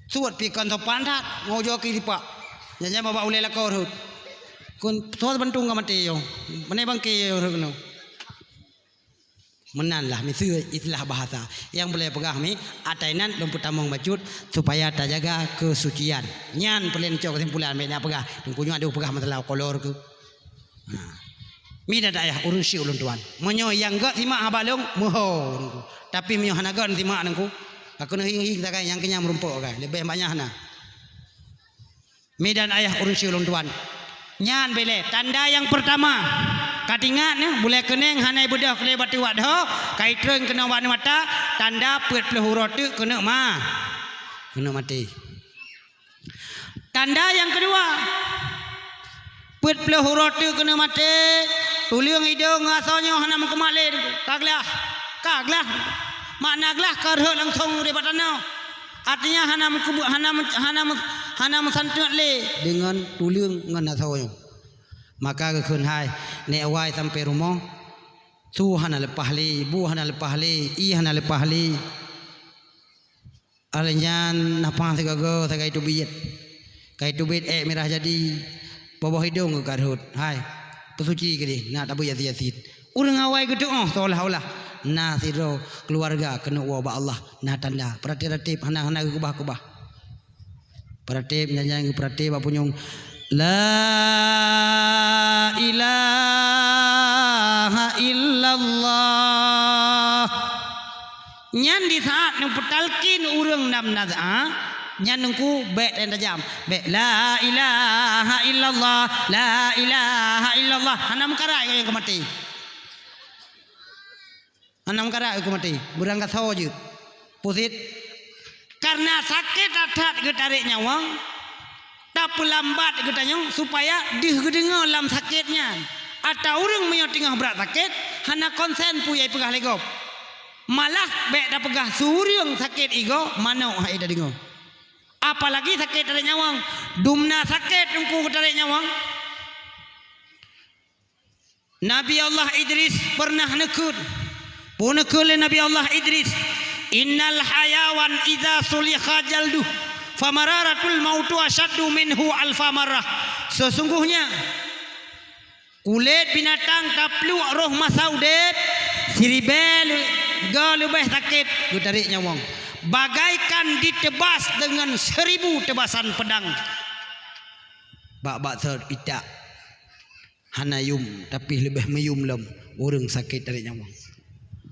Suet pih kon sopan that, ngojo ki sipak. Nyan-nyan babah ulèe lakoe rhot. Kon soe bantong ka maté yo. Meunan bangke yo rhot keunoe. Meunan lah miseue istilah bahasa. Nyang bulèe peugah mi, atai nan lôn peutamong bacut supaya tajaga keusucian. Nyan peureulèe neucok keusimpulan, bèk na peugah. Teungku nyoe adoe peugah masalah kolor keu. Ha. Mi dan ayah ureueng syik ulôn tuan. Meunyoe nyang gèt simak haba lôn, meuho Teungku. Tapi meunyoe hana gèt simak Teungku, ka keuneuk hieng-hieng sagai nyang kenyang meurumpok sagai. Leubeh banyak na. Mi dan ayah ureueng syik ulôn tuan. Nyan bèlèe tanda nyang peurtama. Ka tingat nyoe, bulèe keuneng hana ibeudôh keu lé batu wak dho, ka itrön keunoe bak mata, tanda peuet ploh uroe teuk keuneuk ma-, keuneuk maté. Tanda nyang keudua, peuet ploh uroe teuk keuneuk maté, tuleueng idong ngon asoe nyoe hana meukumat lé, ka glah, ka glah. Makna glah ka rhot langsong daripada tanoh. Artinya hana meukubu-, hana meu-, hana meu-, hana meusanteut lé deungon tuleueng ngon asoe nyoe. Maka geukheun hai, nèk awai sampoe rumoh, su hana leupah lé, bu hana leupah lé, ié hana leupah lé. Óh lheueh nyan nafah sigoe-goe sagai teubiet. Ka teubiet èk mirah jadi, peuboh idong geuh ka rhot. Hai, peusuci keudéh, na tabeuet Yasin-Yasin. Ureueng awai geutu'oh seolah-olah na sidroe keuluwarga keuneuk woe bak Allah, na tanda. Peuratéb-ratéb hana, hana geukeubah-keubah. Peuratéb nyan-nyan geupeuratéb bak punyueng, "La ilaha illallah." Nyan di saat neupeutalkin ureueng nam naz'a, nyan Teungku bèk tajam. Bèk, "La ilaha illallah, la ilaha illallah." Hana meukarat ngon nyang ka maté. Hana meukarat ka maté. Beurangkasoe jeuet. Peue cit? Kareuna sakét that-that geutarek nyawöng, tapeulambat geutanyoe supaya deuh geudeungoe lam sakét nyan. Ata ureueng meunyoe teungoh brat sakét, hana konsen peue nyang ipeugah lé gob. Malah bèk tapeugah su ureueng sakét igoe, manok han tadeungoe. Apalagi sakét tarek nyawöng. Dumna sakét Teungku geutarek nyawöng. Nabi Allah Idris peureunah neukheun. Peue neukheun lé Nabi Allah Idris? "Innal hayawan idza sulikha jalduh, famararatul mautu asyaddu minhu alfa marrah." Sesungguhnya Kulét binatang tapluek roh masa udép, siribée lé-, go leubeh sakét geutarek nyawöng, bagaikan diteubas deungon seribu teubasan peudang. Bak-bak thot itak hana yum, tapi leubeh meuyum lom ureuëng sakét tarek nyawöng.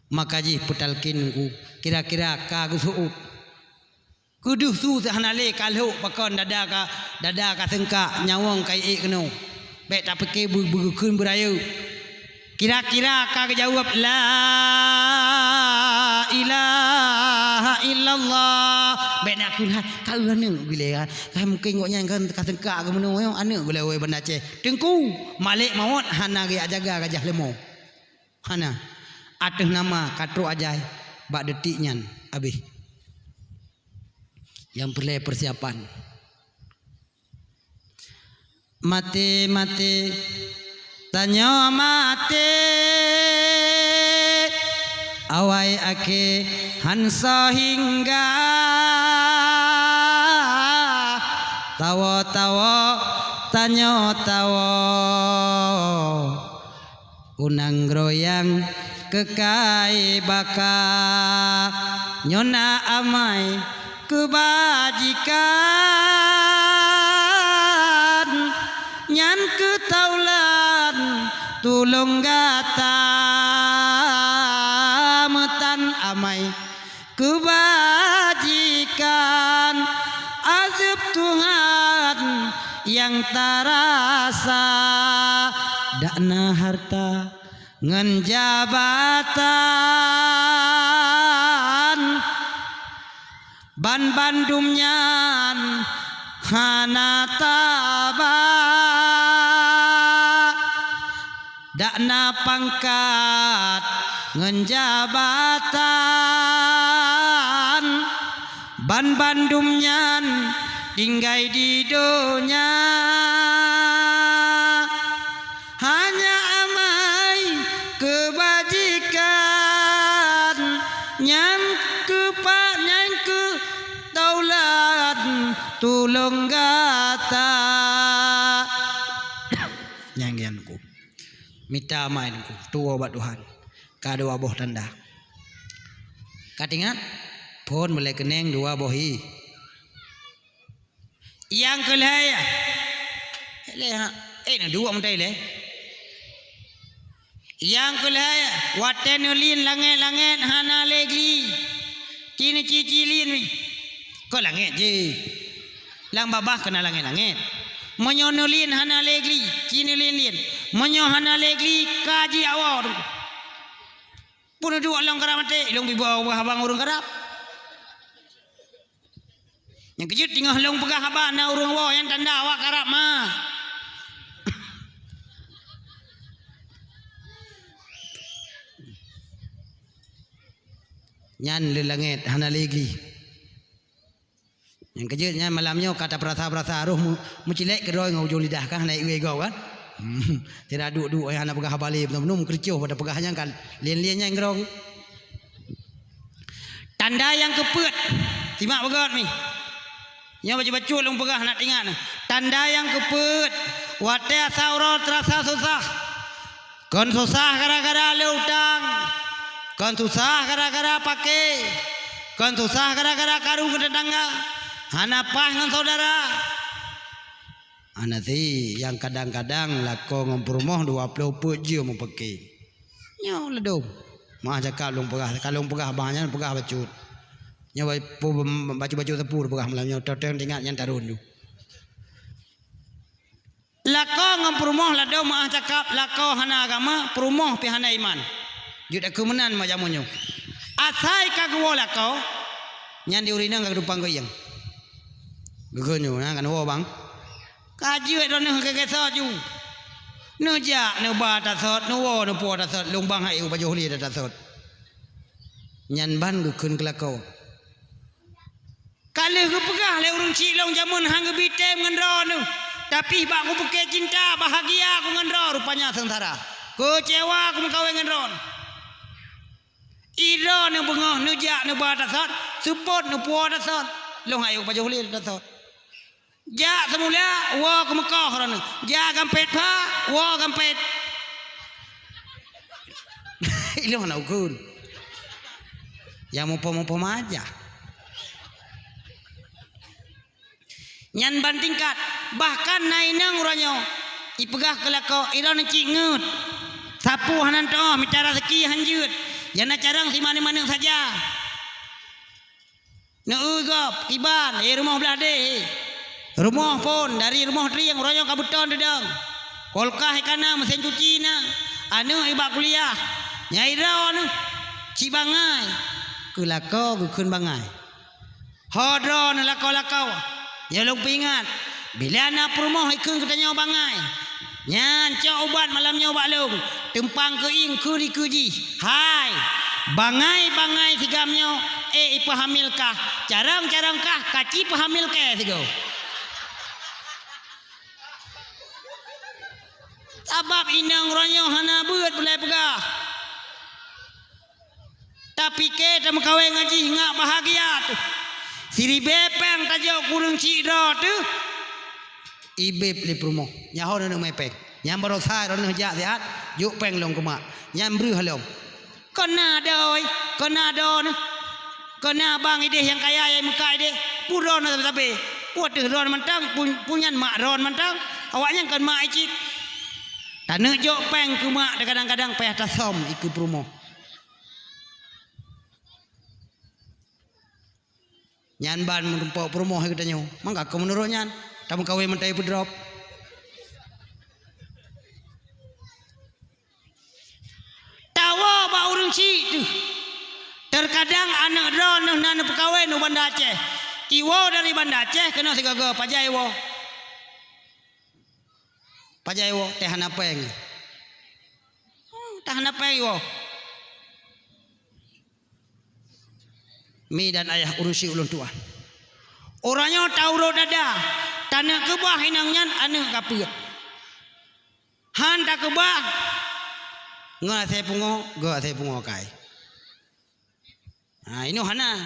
Maka jih peutalkin Teungku, kira-kira ka geuseuôt. Keudeuh su hana lé ka lhok pakon dada ka, dada ka seungkak, nyawöng ka ék keunoe. Bék tapike beu-, beukheun beurayeuk. Kira-kira ka geujaweueb, "La ilaha illallah." Bék na kheun hai, ka eu aneuk gulée kan. Ka mungken gobnyan kan ka seungkak geumeunoe, aneuk gulée wée Banda Aceh. Teungku, malek mawöt hana geujak jaga gajah leumo. Hana. Ateueh nama ka trok ajai, bak detik nyan habéh. Nyang peureulée peusiapan. Maté-maté tanyoe maté, awai akhé han soe hingga. Tawoe-tawoe tanyoe tawoe. U nanggroe nyang keukai baka, nyoe na amai keubajikan, nyan keuh taulan tulông gata meutan amai. Keubajikan azeub Tuhan nyang tarasa, dak na harta ngon jabatan, banmandum nyan hana taba. Dak na pangkat ngon jabatan, banmandum nyan tinggai di donya. Hanya amai keubajikan nyang keupa-, nyang keu taulan tulông gata. Nyang nyan ku. Mita amai Teungku, tuwoe bak Tuhan. Ka dua boh tanda. Ka teuingat? Phon meulai keuneng dua boh hi. Nyang keu lhée, lhée ha, eh, na dua meutai lé. Nyang keu lhée, watée neulien langét-langét hana lé gli. Ci neuci-ci lien mi. Kon langét jih. Lam babah keu na langét-langét. Meunyoe neulien hana lé gli, ci neulien-lien. Meunyoe hana lé gli, ka jiawoe. Peue neuduek lôn karab maté, lôn bri boh peugah haba ngon ureuëng karab. Nyang keujeuet teungoh lôn peugah haba na ureuëng woe nyang tanda awak karab ma. Nyan le langét hana lé gli. Nyang keujeuet nyan malam nyoe ka tapeurasa-peurasa roh meu-, meucilek keudroe ngon ujong lidah kan, hana ié gob kan. Tira duek-duek hana peugah haba lé, beuneu-beuneu meukeureucoh pada peugah nyan kan, lien-lien nyan keudroe. Tanda nyang keupeuet, simak beugöt mi. Nyoe bacut-bacut lôn peugah nak teuingat. Tanda nyang keupeuet, watée asa uroe teurasa susah. Kon susah gara-gara le utang, kon susah gara-gara paké, kon susah gara-gara karu keu teutangga, hana paih ngon syedara. Hana si nyang kadang-kadang lakoe ngon peurumoh dua ploh peuet jeuem meupaké. Nyoe ladôm. Meuah cakap lôn peugah, ka lôn peugah bah nyan peugah bacut. Nyoe ba-, pu-, bacut-bacut teupeu peugah malam nyoe, toteng teuingat nyan tarôn ju. Lakoe ngon peurumoh ladôm meuah cakap, lakoe hana agama, peurumoh pih hana iman. Jeuet aku meunan ma jameun nyoe. Asai ka geuwoe lakoe, nyan di ureueng inong ka geudumpang geuieng. Geukheun nyoe, na kan woe bang. Ka jeuet droeneuh keu geusoe ju. Neujak neuba tasot, neuwoe neupuwoe tasot, lôn bang hai u pajoh lé tasot. Nyan ban geukheun keu lakoe. Ka lheueh geupeugah lé ureueng chik lôn jameun han geubi tem ngon droeneuh, tapi bak kupeukée cinta bahagia ku ngon droe, rupanya seungsara. Keucewa ku meukawen ngon droeneuh. I droeneuh beungoh neujak neuba tasot, seupôt neupuwoe tasot. Lôn hayeu pajoh lé tasot. Jak seumula, woe keu meukoh droeneuh. Jak gampét pha, woe gampét. Ilong hana ukeuen. Nyang muphom-muphom aja. Nyan ban tingkat, bahkan na inong uroe nyoe ipeugah keu lakoe, "Droeneuh cit ngeut. Sapeue hana teuoh, mita raseuki han jeuet. Nyang na carông simaneuk-maneuk saja." Neueu gob, kiban, eh, rumoh blah deh, eh. Rumoh phon, dari rumoh trieng, uroe nyoe ka beuton teudong. Kulkas ka na, meusén cuci na, aneuëk i bak kuliah. Nyang droeneuh cit bangai. Keu lakoe geukheun bangai. Ho droeneuh lakoe-lakoe, nyoe lôn peuingat, bila na peurumoh ikheun geutanyoe bangai, nyan cok ubat malam nyoe bak lôn, teumpang keuieng keu dikeue jih. Hai, bangai-bangai sigam nyoe, ék ipeuhamil kah, carông-carông kah, ka ci peuhamil kèe sigoe. Sabab inong uroe nyoe hana beuet beulée peugah. Tapike tameukawen ngon jih ngak bahagia teuh. Siribée péng tajok keu ureuëng chik droe teuh. Ibeb lé peurumoh. Nyan ho neuneuk mé péng. Nyan baroesa droeneuh jak siat, jok péng lom keu mak. Nyan breueh lom. Kon na doi, kon na droeneuh. Kon na bang ideh nyang kaya nyang meukat ideh. Peue droeneuh sabe-sabe. Peue teuh droeneuh mantong, peue, peue nyan mak droeneuh mantong. Awaknyan kon mak cit. Taneuk jok péng keu mak kadang-kadang payah tasöm ikeue peurumoh. Nyan ban meurumpok peurumoh geutanyoe. Mangka keu meunurot nyan, tameukawen mantong peudrop. Tawoe bak ureuëng chik teuh. Teukadang aneuëk droeneuh na neupeukawen u Banda Aceh. Iwoe dari Banda Aceh keunoe sigoe-goe, pajan iwoe. Pajan iwoe, teuh hana péng. Hmm, teuh hana péng iwoe. Mi dan ayah ureuëng chik ulôn tuan. Uroe nyoe taurot dada, taneuk keubah inong nyan aneuëk ka peuet. Han takeubah, ngon asèe pungo, geu asèe pungo kai. Ha, inoe hana.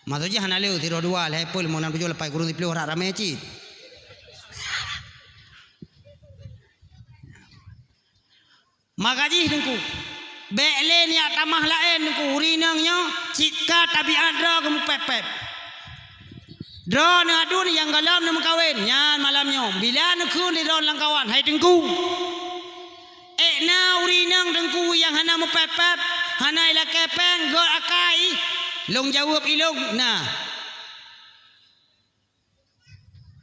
Maksud jih hana le, sidroe dua, lhèe peuet, limong, nam, tujoh, lapan, kureueng siplôh, rap ramé cit. Maka jih Teungku, bék lé neujak tamah laén Teungku, ureuëng inong nyoe cit ka tabiat droe geumeupép-pép. Droeneuh aduen nyang gohlom neumeukawen, nyan malam nyoe, bila neukheun lé droeneuh lam kawan, "Hai Teungku, ék na ureuëng inong Teungku nyang hana meupép-pép, hana ilakèe péng, göt akai?" Lôn jaweueb ilôn, "Na."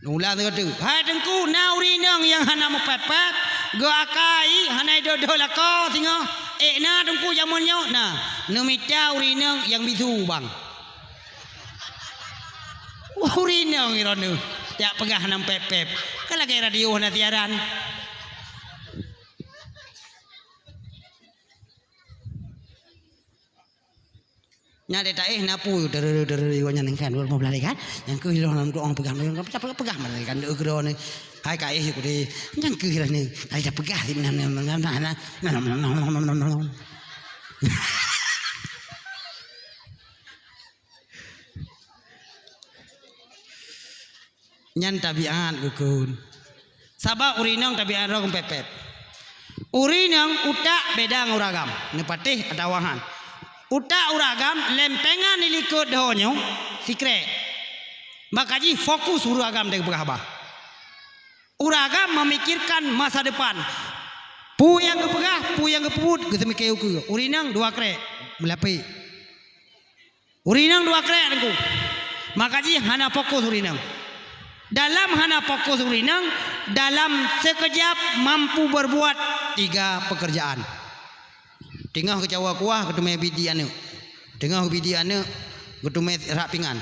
Ulang sigoe teuk. "Hai Teungku, na ureuëng inong nyang hana meupép-pép, göt akai, hana idôh-dôh lakoe singoh. Ék na Teungku jameun nyoe?" "Na." "Neumita ureuëng inong nyang bisu, bang." Ureuëng inong droeneuh jak peugah hana meupép-pép. Ka lagèe radio hana siaran. Nyan lé taéh na peue, tereu-tereu, nyan kan, dua belas kan? Nyang keuh lôn lam doa peugah, peugah, peugah, peugah, peugah, peugah, hai ka éh, ku deh. Nyang keuh lôn ni, hai dah peugah, nyan tabiat geukheun. Sabab ureuëng inong tabiat droe geupép-pép. Ureuëng inong utak beda ngon ureuëng agam, neupatéh atawa han. Utak ureuëng agam lempengan di likot doho nyoe sikrek. Maka jih fokus ureuëng agam dan geupeugah haba. Ureuëng agam memikirkan masa depan. Peue nyang geupeugah, peue nyang geupeubuet, geuseumiké ukeue. Ureuëng inong dua krek, meulapék. Ureuëng inong dua krek Teungku. Maka jih hana fokus ureuëng inong. Dalam hana fokus ureuëng inong, dalam sekejap mampu berbuat tiga pekerjaan. Teungoh geucawa kuah, geuteumé bidi aneuëk. Teungoh bidi aneuëk, geuteumé rak pingan.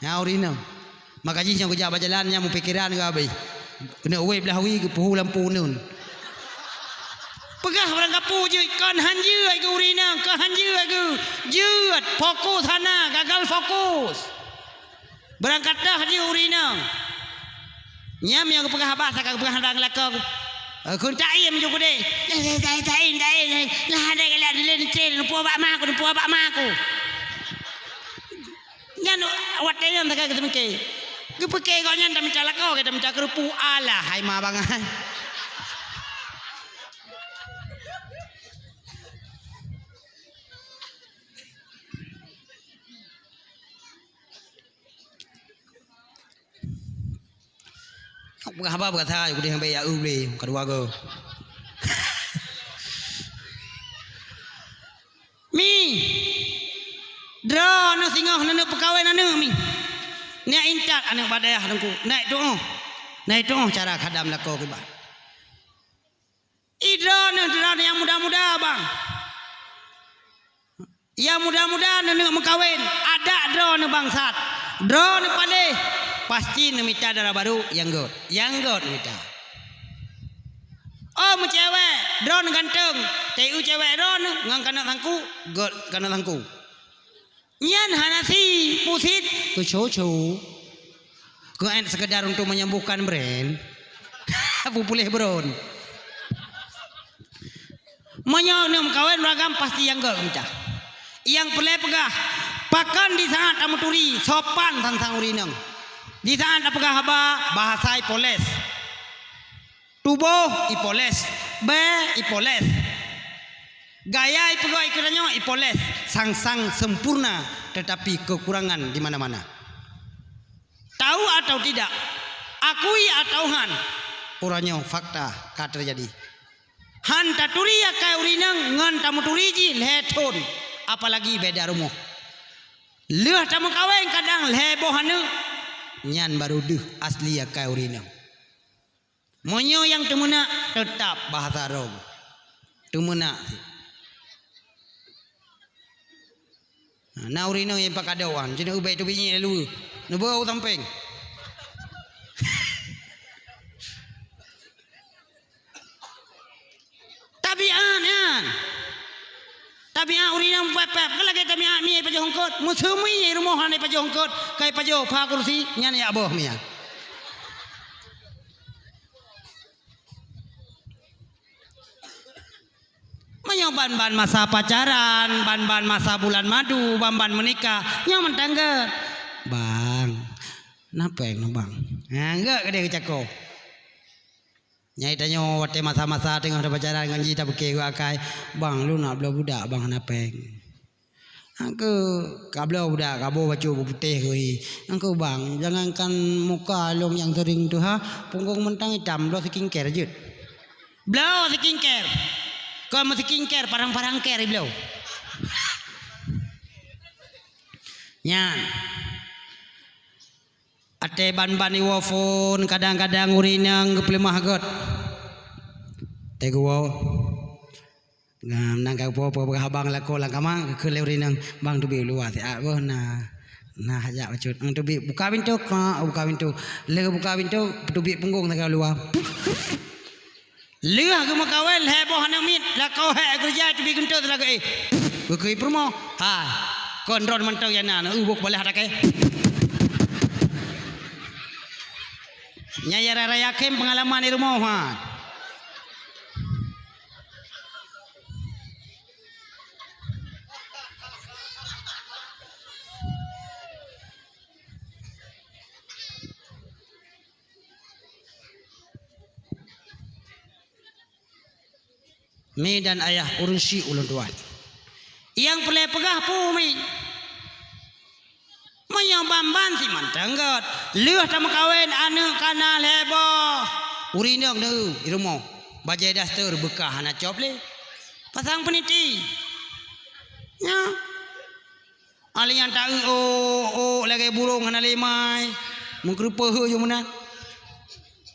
Nyan ureuëng inong. Maka jih nyoe geujak bak jalan nyan meupikéran geuh habéh. Keuneuk wéh blah wie geupeuhu lampu uneuen. Peugah barang kapeue jeuet, kon han jeuet geuh ureuëng inong, kon han jeuet geuh. Jeuet, fokus hana, gagal fokus. Barang ka toh jeuet ureuëng inong. Nyan meunyoe geupeugah haba, saka geupeugah haba ngon lakoe. Eh, kheun taiem ju keudeh. Eh, eh, taiem, taiem, taiem. Lah ada galak dilèe nicé, neupue bak ma ku, neupue bak ma ku. Nyan watèe nyan teuka geuseumiké. Geupeuké gobnyan tamita lakoe, tamita keureupuk. Alah, hai ma bangai. Peugah haba beurasa, kudeh sampai ya eu bleh, kadua go. Mi, droeneuh singoh neuneuk peukawen aneuëk mi. Neuk intat aneuëk bak dayah teungku, neuk tuoh. Neuk tuoh cara khadam lakoe kiban. Ih, droeneuh, droeneuh nyang muda-muda, bang. Nyang muda-muda neuneuk meukawen, adak droeneuh bangsat. Droeneuh paléh, pasti neumita dara barô nyang gét. Nyang gét neumita. Oh, meucewek, droeneuh ganteng. Teu cewek droeneuh ngon keuneuk sangku, gét keuneuk sangku. Nyan hana si pusit keuco-co. Keuet sekedar untuk menyembuhkan brain. Pupuléh bron. Meunyoe neuk meukawen ureuëng agam pasti nyang gét mita. Nyang peureulée peugah, pakon di saat tameuturi sopan sang-sang ureuëng inong. Di saat tapeugah haba bahasa ipoles. Tuboh ipoles, bée ipoles. Gaya ipeugah ikeu tanyoe ipoles, sang-sang sempurna, tetapi kekurangan di mana-mana. Tahu atau tidak, akui atau han, uroe nyoe fakta ka teujadi. Han taturi akai ureuëng inong ngon tameuturi jih lhée thon, apalagi beda rumoh. Lheueh tameukawen kadang lhée boh aneuëk, nyan barô deuh asli akai ureuëng inong. Meunyoe nyang teumeunak, teutap bahasa droe. Teumeunak. Na ureuëng inong nyang pakadok wan, cit ubé teubiet nyan lé luweue. Neuba u sampéng. Tabiat nyan. Tabiat ureuëng nyang pép-pép, ka lagée tabiat mi ipajoh eungkot. Meuseumi rumoh hana ipajoh eungkot, ka ipajoh pha kursi, nyan yak boh mi nyan. Meunyoe ban-ban masa pacaran, ban-ban masa bulan madu, ban-ban meunikah, nyoe mantong gét. Bang, na péng, bang? Nyan gét keudeh geucako. Nyai tanyoe watée masa-masa teungoh tapacaran ngon jih tapike geuh akai, "Bang, lôn nak bloe budak, bang, hana péng." Angkeu kabloe budak kaboh bacut beuputéh geuh. Angkeu bang, jangankan muka lôn nyang sering tuha, punggong mantong itam, bloe skincare jeuet. Bloe skincare. Kon meu skincare, parang-parang care bloe. Nyan. Até ban-ban iwoe phon, kadang-kadang ureuëng inong geupeuleumah gét. Teuguwoe. Nyan ka po-po peugah abang lakoe lam kama, geukheun lé ureuëng inong, "Bang, teubiet luwa siat boh na. Na hajat bacut." Ang teubiet buka pintoe, ka buka pintoe. Lheueh buka pintoe, teubiet punggong sagai luwa. Lheueh geumeukawen lhée boh aneuëk miet, lakoe hék keureuja teubiet guntot lagée éh. Geukui peurumoh. Hai. Kon droe mantong nyang na, na ubok balaih takée. Nyang ya raya khem peungalaman di rumoh, ha. Mi dan ayah ureuëng syik ulôn tuan. Nyang peureulée peugah peue mi? Meunyoe ban-ban si mantong gét, lheueh tameukawen aneuëk kana lhée boh. Ureuëng inong neueu di rumoh, bajée daster beukah hana cop lé. Pasang peuniti. Nyoe. Alèh nyan taeu ôk, ôk lagée burông hana lé mai, meukeureupeue heu jeuet meunan.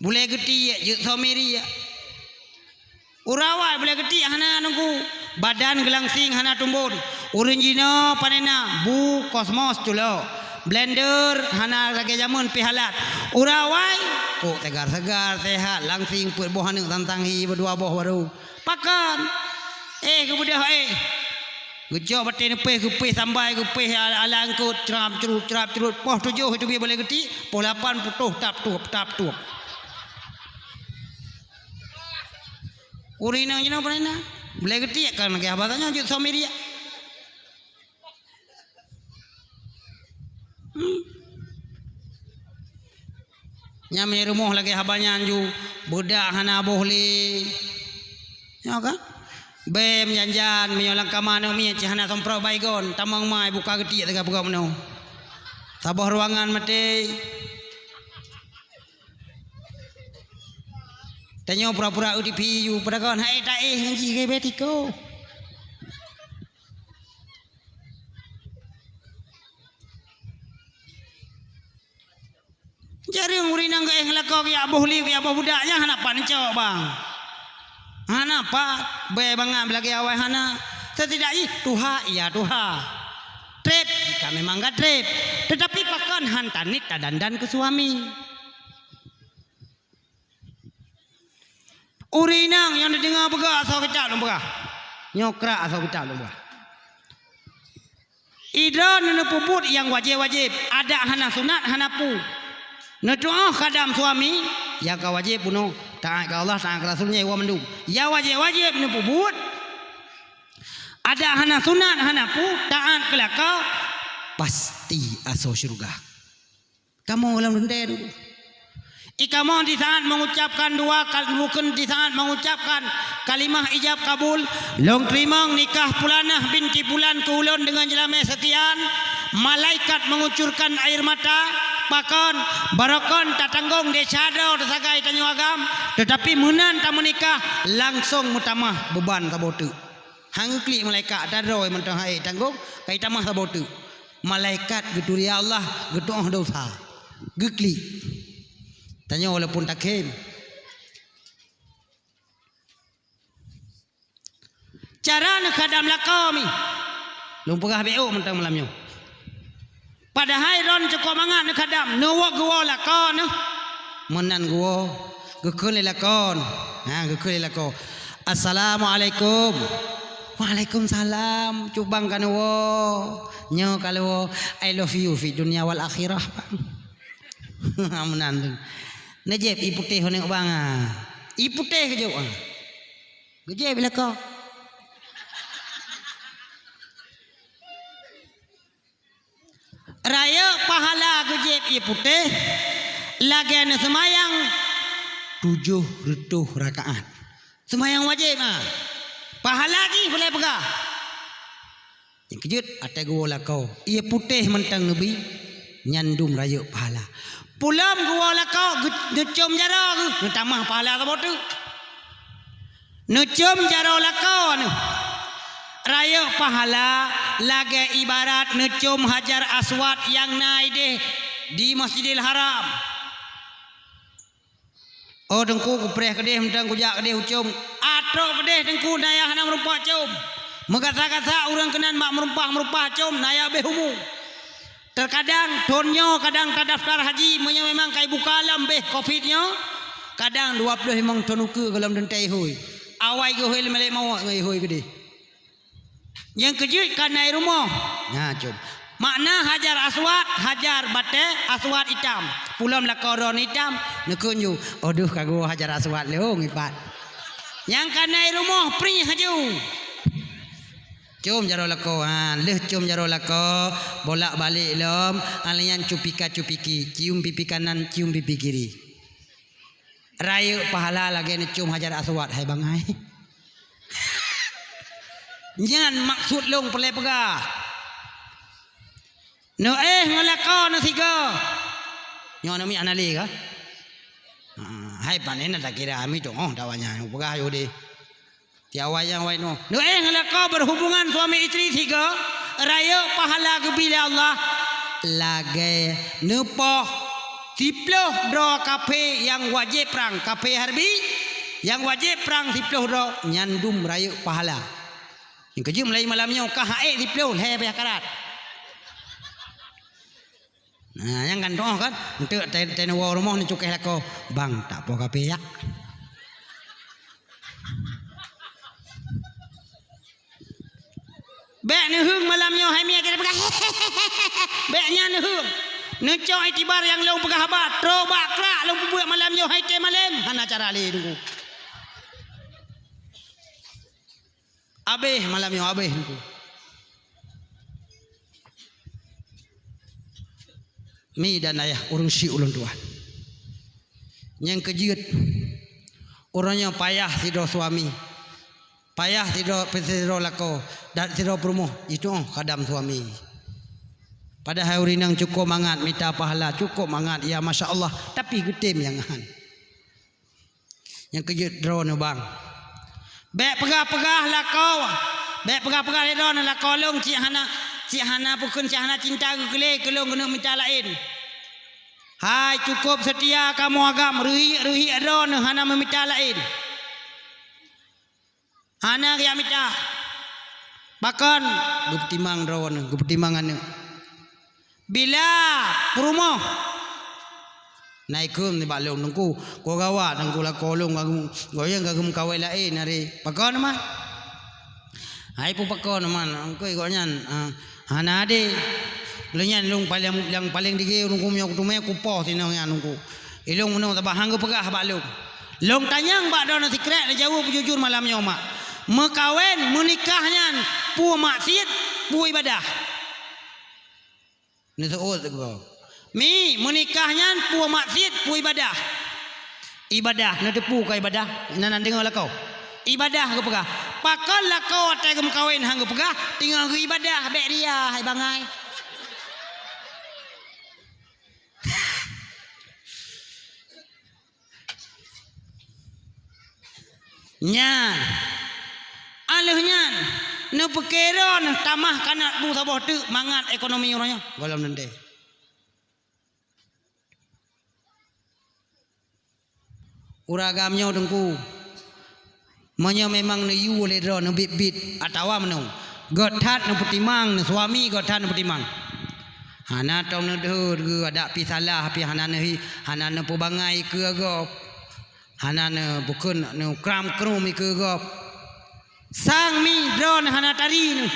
Bulée geutiek jeuet soe miri. Urawai bulée geutiek hana nunggu, badan geulangsing hana tumbon. Ureuëng jinoe panena bu kosmos culo. Blender hana lagée jameun pih halat. Urawai kok segar-segar, sehat, langsing peuet boh aneuëk tantang hi beudua boh baru. Pakon? Eh, geubeudôh, eh. Geucok batée neupéh, geupéh sambai, geupéh ala-, ala eungkôt, crab-crub, crab-crub. Poh tujoh itu bie boleh geutik, poh lapan putôh tap-tup, tap-tup. Ureuëng inong jinoe peue na? Boleh geutik kan lagée haba tanyoe jeuet soe miriek. Hmm. Nyang mé rumoh lagée haba nyan ju, beudak hana boh lé. Nyoe kan? Bée meujan-jan, meunyoe lam kama aneuëk miet cit hana somprot baygon, tamong mai buka geutiek teuga peugah meunoe. Saboh ruangan maté. Tanyoe pura-pura eu tipi ju, padahai hai taéh ngon jih geuh bèe tiko. Jareueng ureueng inong geuéh ngon lakoe, geujak boh liek, geujak boh budak, nyan hana pat neucok, bang. Hana pat, bèe bangai beulagèe awai hana. Setidak jih, tuha, iya tuha. Trép, ka memang ka trép. Tetapi pakon han taniet tadandan keu suami. Ureueng inong nyang neudeungoe peugah asoe kitab lôn peugah. Nyoe krak asoe kitab lôn peugah. Idroe neupeubuet nyang wajéb-wajéb, adak hana sunat hana peue. Neutu'oh khadam suami, nyang ka wajéb bunoe, taát keu Allah, taát keu Rasul nyan iwa mandum. Nyang wajéb-wajéb neupeubuet, adak hana sunat hana peue, taát keu lakoe, pasti asoe syeuruga. Kamoe lam reuntée teungku. Ikamoe di saat mengucapkan dua kal-, bukon di saat mengucapkan kalimah ijab kabul, lôn teurimong nikah Pulanah binti Pulan keu ulôn deungon jeulamé sekian, malaikat mengucurkan air mata, pakon, barokon tatanggong desya droe teusagai tanyoe agam, teutapi meunan tameunikah langsong meutamah beuban saboh teuk. Han geuklik malaikat, tadroe mantong hai tanggong, kai tamah saboh teuk. Malaikat geuturi Allah, geutu'oh dosa. Geuklik. Tanyoe walaupun takhém. Cara neukhadam lakoe mi. Lôn peugah beuh mantong malam nyoe. Padahai droen cukôp mangat neukhadam, neuwoe geuwoe lakoe neuh. Meunan geuwoe, geukheun lé lakoe. Ha, geukheun lé lakoe. "Assalamualaikum." "Waalaikumsalam." Cubang ka neuwoe. Nyoe ka leuwoe. "I love you fi dunya wal akhirah, Bang." Meunan tu. Neujép ie putéh uneuk bang, ah. Ie putéh geujép, ah. Geujép lé lakoe. Rayeuk pahala geujép ie putéh lagèe neuseumayang tujoh reutôh rakaat. Seumayang wajéb, ha. Pahala jih peureulèe peugah. Nyang keujeuet, watèe geuwoe lakoe, ie putéh mantong neubi, nyan dum rayeuk pahala. Pulom geuwoe lakoe, geu-, neucôm jaroe geuh, neutamah pahala saboh teuk. Neucôm jaroe lakoe neuh. Rayeuk pahala lagèe ibarat neucôm Hajar Aswad nyang na idéh di Masjidil Haram. Oh, Teungku, kupreh keudéh mantong, kujak keudéh kucôm. Atrok keudéh, Teungku, na yah hana meurumpok com. Meugasa-gasa ureueng keunan bak meurumpah-meurumpah com, na yah bèh umu. Teukadang thôn nyoe kadang tadaftar haji, meunyoe memang kai buka lam bèh covid nyoe, kadang dua ploh limong thôn ukeue gohlom teuntèe ihôi. Awai geuhôi lé malaikat mawöt ngon ihôi keudéh. Nyang keujeuet ka na i rumoh. Nyan com. Makna Hajar Aswad, hajar batèe, aswad itam. Pulom lakoe droeneuh itam, neukheun ju. Oh, deuh ka geuwoe Hajar Aswad lé, oh, ngipat. Nyang ka na i rumoh, prih haju. Com jaroe lakoe, ha, lheueh com jaroe lakoe, bolak-balik lom, ha lheueh nyan cupika-cupiki, cium pipi kanan, cium pipi kiri. Rayeuk pahala lagèe neucôm Hajar Aswad, hai bangai. Nyan maksud lôn peureulèe peugah. Neuéh ngon lakoe neusigoe. Nyoe neumiet hana lé kah? Ha, hai pané na takira ami tu'oh dawa nyan peugah yôh deh. Tiawai nyang wai nyoe. Neuéh ngon lakoe berhubungan suami istri sigoe, rayeuk pahala geubi lé Allah lagèe neupoh siploh droe kafé nyang wajéb prang, kafé harbi nyang wajéb prang siploh droe, nyan dum rayeuk pahala. Nyang keujeuet mulai malam nyoe ka ha'ék siploh, lhèe bèe karat. Nah, nyang kan toh kan, enteuk teuwoe rumoh neucukéh lakoe, "Bang, tak poh kafé yak." Bèk neuheung malam nyoe hai miet, kita peugah. Bèk nyan neuheung. Neucok itibar nyang lôn peugah haba, troh bak krak lôn peubuet malam nyoe hai tée malém, hana cara lé Teungku. Abéh malam nyoe, abéh Teungku. Mi dan ayah ureuëng syik ulôn tuan. Nyang keujeuet, uroe nyoe payah sidroe suami, payah sidroe, sidroe lakoe, dan sidroe peurumoh jitu'oh khadam suami. Padahai ureuëng inong cukôp mangat mita pahala, cukôp mangat, ya masya Allah, tapi geutem nyang han. Nyang keujeuet droeneuh bang. Bék peugah-peugah lakoe, bék peugah-peugah lé droeneuh lakoe lôn cit hana, cit hana peukheun, cit hana cinta geukeulé keu lôn keuneuk mita laén. Hai cukôp seutia kamoe agam, reuhiek-reuhiek droeneuh hana meumita laén. Hana geujak mita. Pakon? Geupeutimang droeneuh, geupeutimang aneuëk. Bila peurumoh, na ikheun nibak lôn, Teungku, ko gawat Teungku lakoe lôn ka geu-, gobnyan ka geumeukawen laén hari. Pakon man? Hai peue pakon man, engkoi gobnyan, ah, hana adé. Lôn nyan lôn paleng, nyang paleng digé Teungku, meunyoe kuteumé kupoh sinong nyan Teungku. Ilôn meunong sabah han geupeugah bak lôn. Lôn tanyong bak droeneuh sikrek, neujaweueb beujujur malam nyoe mak. Meukawen, meunikah nyan peue maksiet, peue ibadah? Neuseuôt sigoe. Mi, meunikah nyan peue maksiet, peue ibadah? Ibadah, neuteupeue ka ibadah? Inan deungoe lakoe. Ibadah geupeugah. Pakon lakoe watée geumeukawen han geupeugah, teungoh geuibadah, bék ria hai bangai. Nyan, aleuh nyan, neupeukira neutamah kanat bu saboh teuk mangat ekonomi uroe nyoe gohlom teuntée. Ureuëng agam nyoe Teungku, meunyoe memang neuyue lé droe neubiet-biet atawa meunong, gét that neupeutimang, neusuami gét that neupeutimang. Hana tom neudeuhe geu adak pi salah pi hana neuhi, hana neupeubangai keue gob. Hana neupeukeun neukram-krum ikeue gob. Sang mi droeneuh hana tari neuh.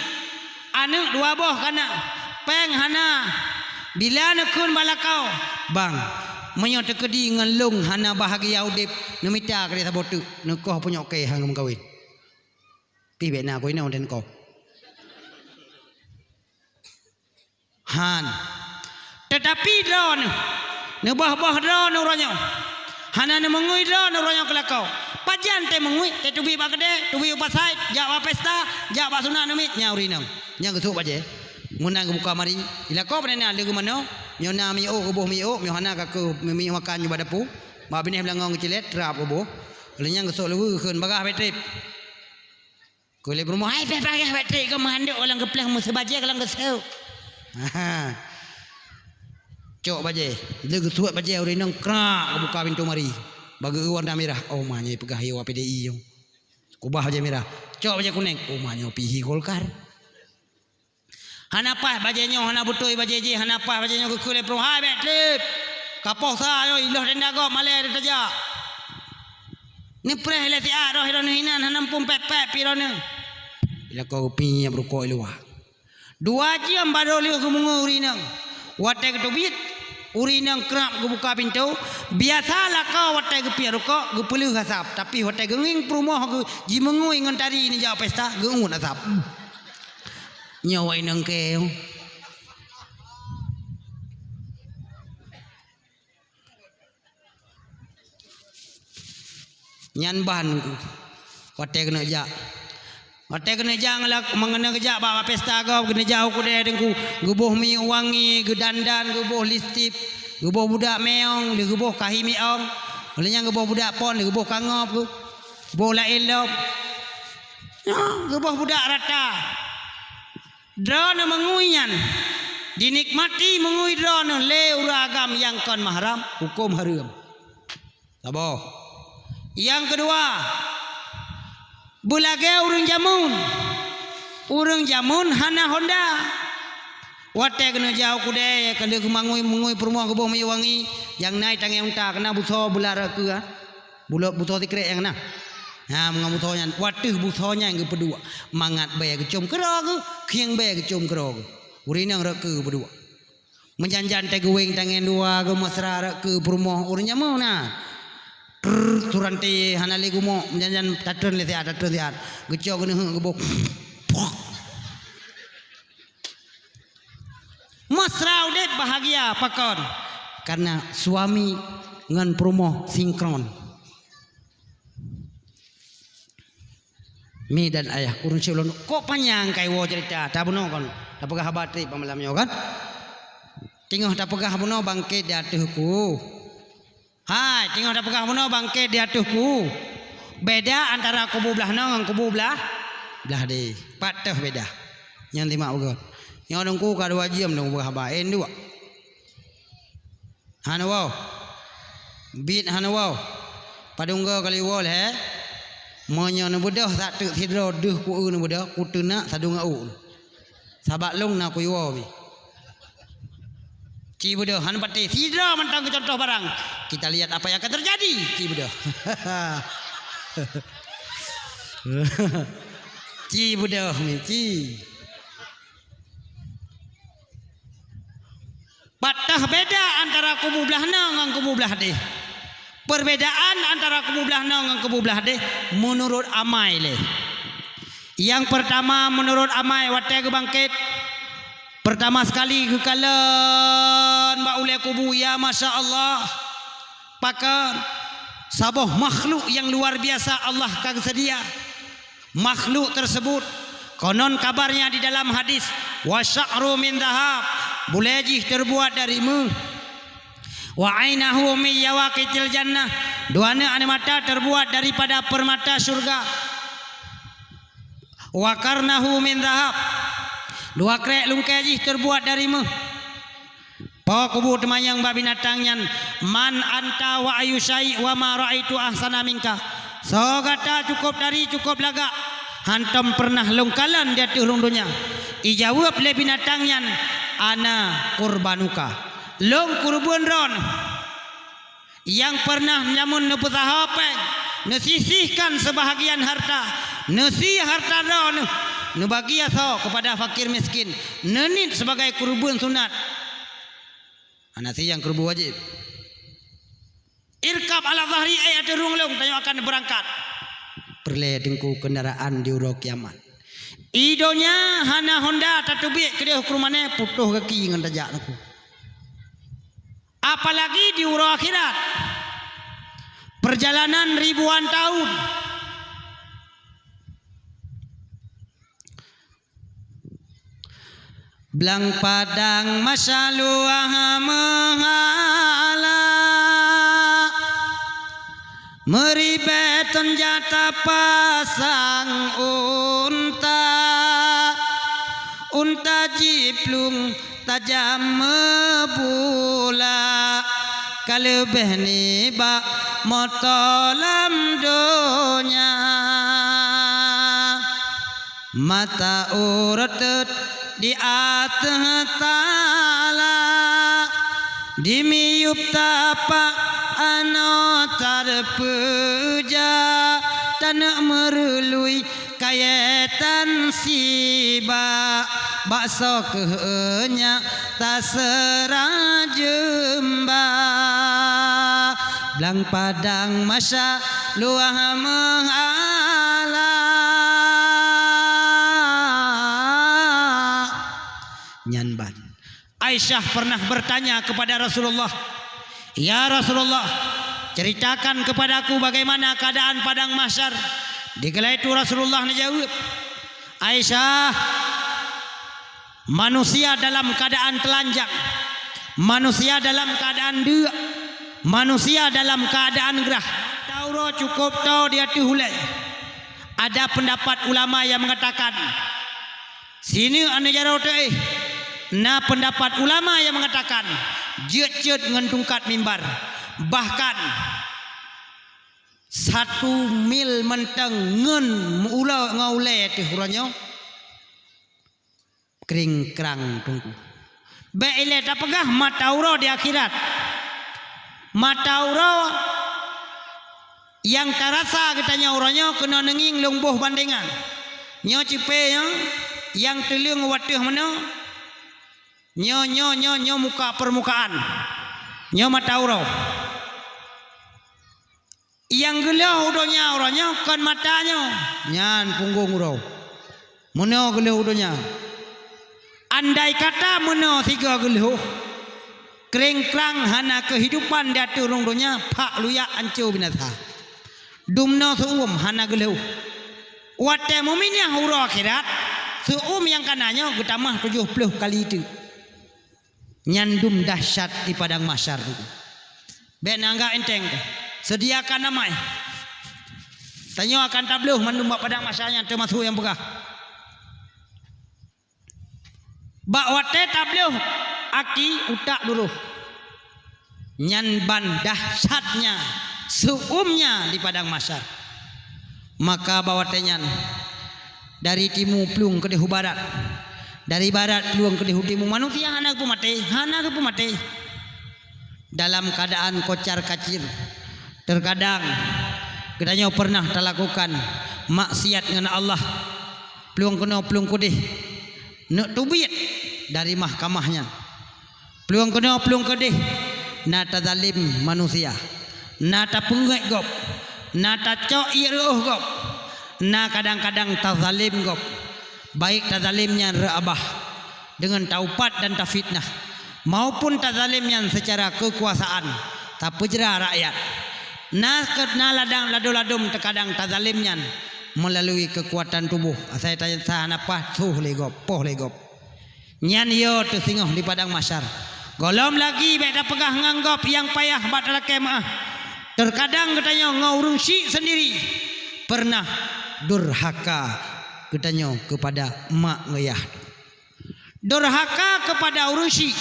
Aneuëk dua boh kana, péng hana. Bila neukheun bak lakoe, bang, meunyoe teukeudi ngon lôn hana bahagia udeb, neumita keudeh saboh teuk, neukoh punyok kée han geumeukawen. Pih bék na keuinoe dan koh. Han. Teutapi droeneuh, neuboh-boh droeneuh uroe nyoe. Hana neumeungui droeneuh uroe nyoe keu lakoe. Pajan teumeungui, teutubi bak keudè, tubi u pasai, jak bak pesta, jak bak sunat neumiet, nyan ureuëng inong. Nyan geusôk bajée. Meunan geubuka mari. Di lakoe pane na lé geumanoe, nyoe na miôk geuboh miôk, nyoe hana ka keuh miôk makan nyoe bak dapu. Bak binéh beulangong geucilét, trap geuboh. Lheueh nyan geusôk leuweue kheun bagah bék trép. Keu lé peurumoh, "Hai, bèk bagah bèk trép, keu meuhandok lam geupleng meuseubajèe lam geuseuek." Cok bajèe, lé geusuet bajèe ureueng inong krak geubuka pintoe mari. Bak geu-eu warna mirah, oh ma nyoe peugah yoh P D I nyoe. Kubah bajèe mirah, cok bajèe kunéng, oh ma nyoe pih hi Golkar. Hana paih bajèe nyoe, hana beutôi bajèe jih, hana paih bajèe nyoe geukheun lé peurumoh, "Hai bèk trép! Kapoh sa nyoe, iloh tenda gob malèe tajak." Neupreh lé siat roh droeneuh inan hana muphom pèt-pèt pih droeneuh. Lakoe geupiep rukok i luwa. Dua jeuem barô lheueh geumeungui ureueng inong. Watèe geuteubiet, ureueng inong krab geubuka pintoe. Biasa lakoe watèe geupiep rukok, geupeuleueh asap. Tapi watèe geungieng peurumoh geu-, jimeungui ngon tari neujak pesta, geuôt asap. Nyoe wai nangkée. Nyan ban watèe keuneuk jak. Watèe keuneuk jak ngelak, meungeuneu geujak bak pesta gob, keuneuk jak u keudè teungku. Geuboh minyeuk wangi, geudandan, geuboh lipstik, geuboh budak meong, lheueh geuboh kahi miong. Lheueh nyan geuboh budak pon, lheueh geuboh kangop, geuboh laén lom. Nyoe geuboh budak rata. Droeneuh meungui nyan, dinikmati meungui droeneuh lé ureueng agam nyang kon mahram, hukôm hareuem. Saboh. Nyang keudua, beulagèe ureueng jameun. Ureueng jameun hana honda. Watèe keuneuk jak u keudè, ka lheueh geumeungui-meungui peurumoh geuboh minyeuk wangi, nyang na i tanggai unta, keunan busoe beulat rot keue, ah. Bulot busoe sikrek nyang na. Ha, meungon busoe nyan, watèe busoe nyan geupeuduek, mangat bèe geucôm keudroe geuh, khieng bèe geucôm keudroe geuh. Ureueng inong rot keue geupeuduek. Meujan-jan teugueng tangai dua geumeusra rot keue peurumoh ureueng jameun na. Trrr, suranté hana lé gumok, meujan-jan tatreun lé siat, tatreun siat. Geucok geuneuk geuboh. Mesra udép bahagia pakon? Karena suami ngon peurumoh sinkron. Mi dan ayah, ureueng syedara lôn, kok panyang kaiwoe cerita, tabunoe kon, tapeugah haba trép bak malam nyoe kan? Teungoh tapeugah bunoe bangkét di ateueh ku. Hai, teungoh tapeugah bunoe bangkét di ateueh kubu. Beda antara kubu blah noe ngon kubu blah, blah deh. Pat teuh beda. Nyang timak beugöt. Nyoe Teungku ka dua jeuem neupeugah haba, eh, duek. Hana woe. Bit hana woe. Padum goe kali woe lhèe. Meunyoe neubeudôh sak teuk sidroe deuh kueu neubeudôh, kuteunak sadum ngon u. Sabab lôn na kuyue bi. Ci beudôh, hana patéh. Sidroe mantong keu contoh barang. Kita lihat apa yang akan terjadi. Ci beudôh. Ci beudôh ni, ci. Pat teuh beda antara kubu blah noe ngon kubu blah deh. Perbedaan antara kubu blah noe ngon kubu blah deh meunurot amai lé. Nyang peurtama, meunurot amai watèe geubangkét, peurtama sekali geukalon bak ulèe kubu, ya masya Allah. Pakon? Saboh makhluk nyang luar biasa Allah ka geuseudia. Makhluk tersebut, konon kabarnya di dalam hadis, "Wa sya'ru min dhahab," bulèe jih terbuat dari méuh. "Wa ainahu min yawaqitil jannah," dua aneuk aneuk mata terbuat daripada permata syurga. "Wa qarnahu min dhahab," dua krek lungkée jih terbuat dari méuh. Po kubu teumanyong bak binatang nyan, "Man anta wa ayyu syai' wa ma ra'aitu ahsana minka?" Soe gata cukôp dari cukôp lagak, hantom peureunah lôn kalon di ateueh rhueng donya. Ijaweueb lé binatang nyan, "Ana qurbanuka." Lôn keureubeuen droeneuh. Nyang peureunah jameun neupeusaho péng, neusisihkan seubahagian harta, neusie harta droeneuh, neubagi asoe keupada fakir miskin, neuniet sibagai keureubeuen sunat. Hana sie nyang keureubeuen wajéb. "Irkab ala dhahri," éh, ateueh rhueng lôn, tanyoe akan beurangkat. Peureulée teungku keundaraan di uroe kiamat. I donya hana honda tateubiet keudeh u keurumanée, putôh gaki ngon tajak teungku. Apalagi di uroe akhirat, perjalanan ribuan tahun. Blang padang masa luwah meuhala, meuribée thon jak tapasang unta, unta jiplueng tajam meubula, ka leubeh nibak moto lam donya. Mata uroe teut di ateueh tala, di miyueb tapak anoe tarpeuja, taneuk meureului kayée tan siba, baksoe keuh nyak taseurah jeumba. Blang padang masa luwah meuhala. Nyan ban. Aisyah pernah bertanya kepada Rasulullah, "Ya Rasulullah, ceritakan kepadaku bagaimana keadaan padang mahsyar." Di kala itu Rasulullah neujaweueb, "Aisyah, manusia dalam keadaan telanjang, manusia dalam keadaan deuk, manusia dalam keadaan grah. Tauroe cukôp toe di ateueh ulée." Ada pendapat ulama yang mengatakan, sineuk aneuk jaroe teuéh, na pendapat ulama yang mengatakan, jeuet-jeuet ngon tungkat mimbar. Bahkan, satu mil mantong ngon ulo-, ngon ulée teuh uroe nyoe. Kring-krang teungku. Bék ilée tapeugah mata uroe di akhirat. Mata uroe nyang tarasa geutanyoe uroe nyoe keunoe neungieng lôn boh bandengan. Nyoe cipée nyoe nyang teuleueng u ateueh meunoe. Nyoe, nyoe, nyoe, nyoe muka peurmukaan. Nyoe mata uroe. Nyang geulhôh u donya uroe nyoe kon mata nyoe, nyan punggong uroe. Meunoe geulhôh u donya. Andai kata meunoe sigoe geulhôh, kreng-krang hana keuhidupan di ateueh rhueng donya, phak luyak anco binasa. Dumnoe seu-uem hana geulhôh. Watée meuminyah uroe akhirat, seu-uem nyang kana nyoe geutamah tujoh ploh kali teuk. Nyan dum dahsyat di padang mahsyar teungku. Bék neuanggab enteng. Sediakan amai. Tanyoe akan tabloh mandum bak padang mahsyar nyan, teumasuk nyang peugah. Bak watée tabloh aki utak duroh. Nyan ban dahsyatnya, seuumnya di padang mahsyar. Maka bak watée nyan, dari timu plueng keudeh u barat, dari barat plueng keudeh u timu, manusia hana geupeumaté, hana geupeumaté. Dalam keuadaan kocar-kacir, teukadang geutanyoe peureunah talakukan maksiat ngon Allah. Plueng keunoe plueng keudeh neuk teubiet dari mahkamah nyan. Plueng keunoe plueng keudeh na tazalem manusia, na tapeungét gob, na tacok ié reuôh gob, na kadang-kadang tazalem gob. Baik tazalem nyan reuabah deungon taupat dan tafitnah, maupun tazalem nyan seucara keukuasaan, tapeujra rakyat. Na, na ladang ladom-ladom teukadang tazalem nyan meulalu keukuatan tuboh, asai ta-, tasaha nafah, soh lé gob, poh lé gob. Nyan yo teusingoh di padang mahsyar. Gohlom lagi bék tapeugah ngon gob nyang payah bak talakée meuáh. Teukadang geutanyoe ngon ureuëng syik seundiri peureunah durhaka geutanyoe keupada mak ngon yah. Durhaka keupada ureuëng syik.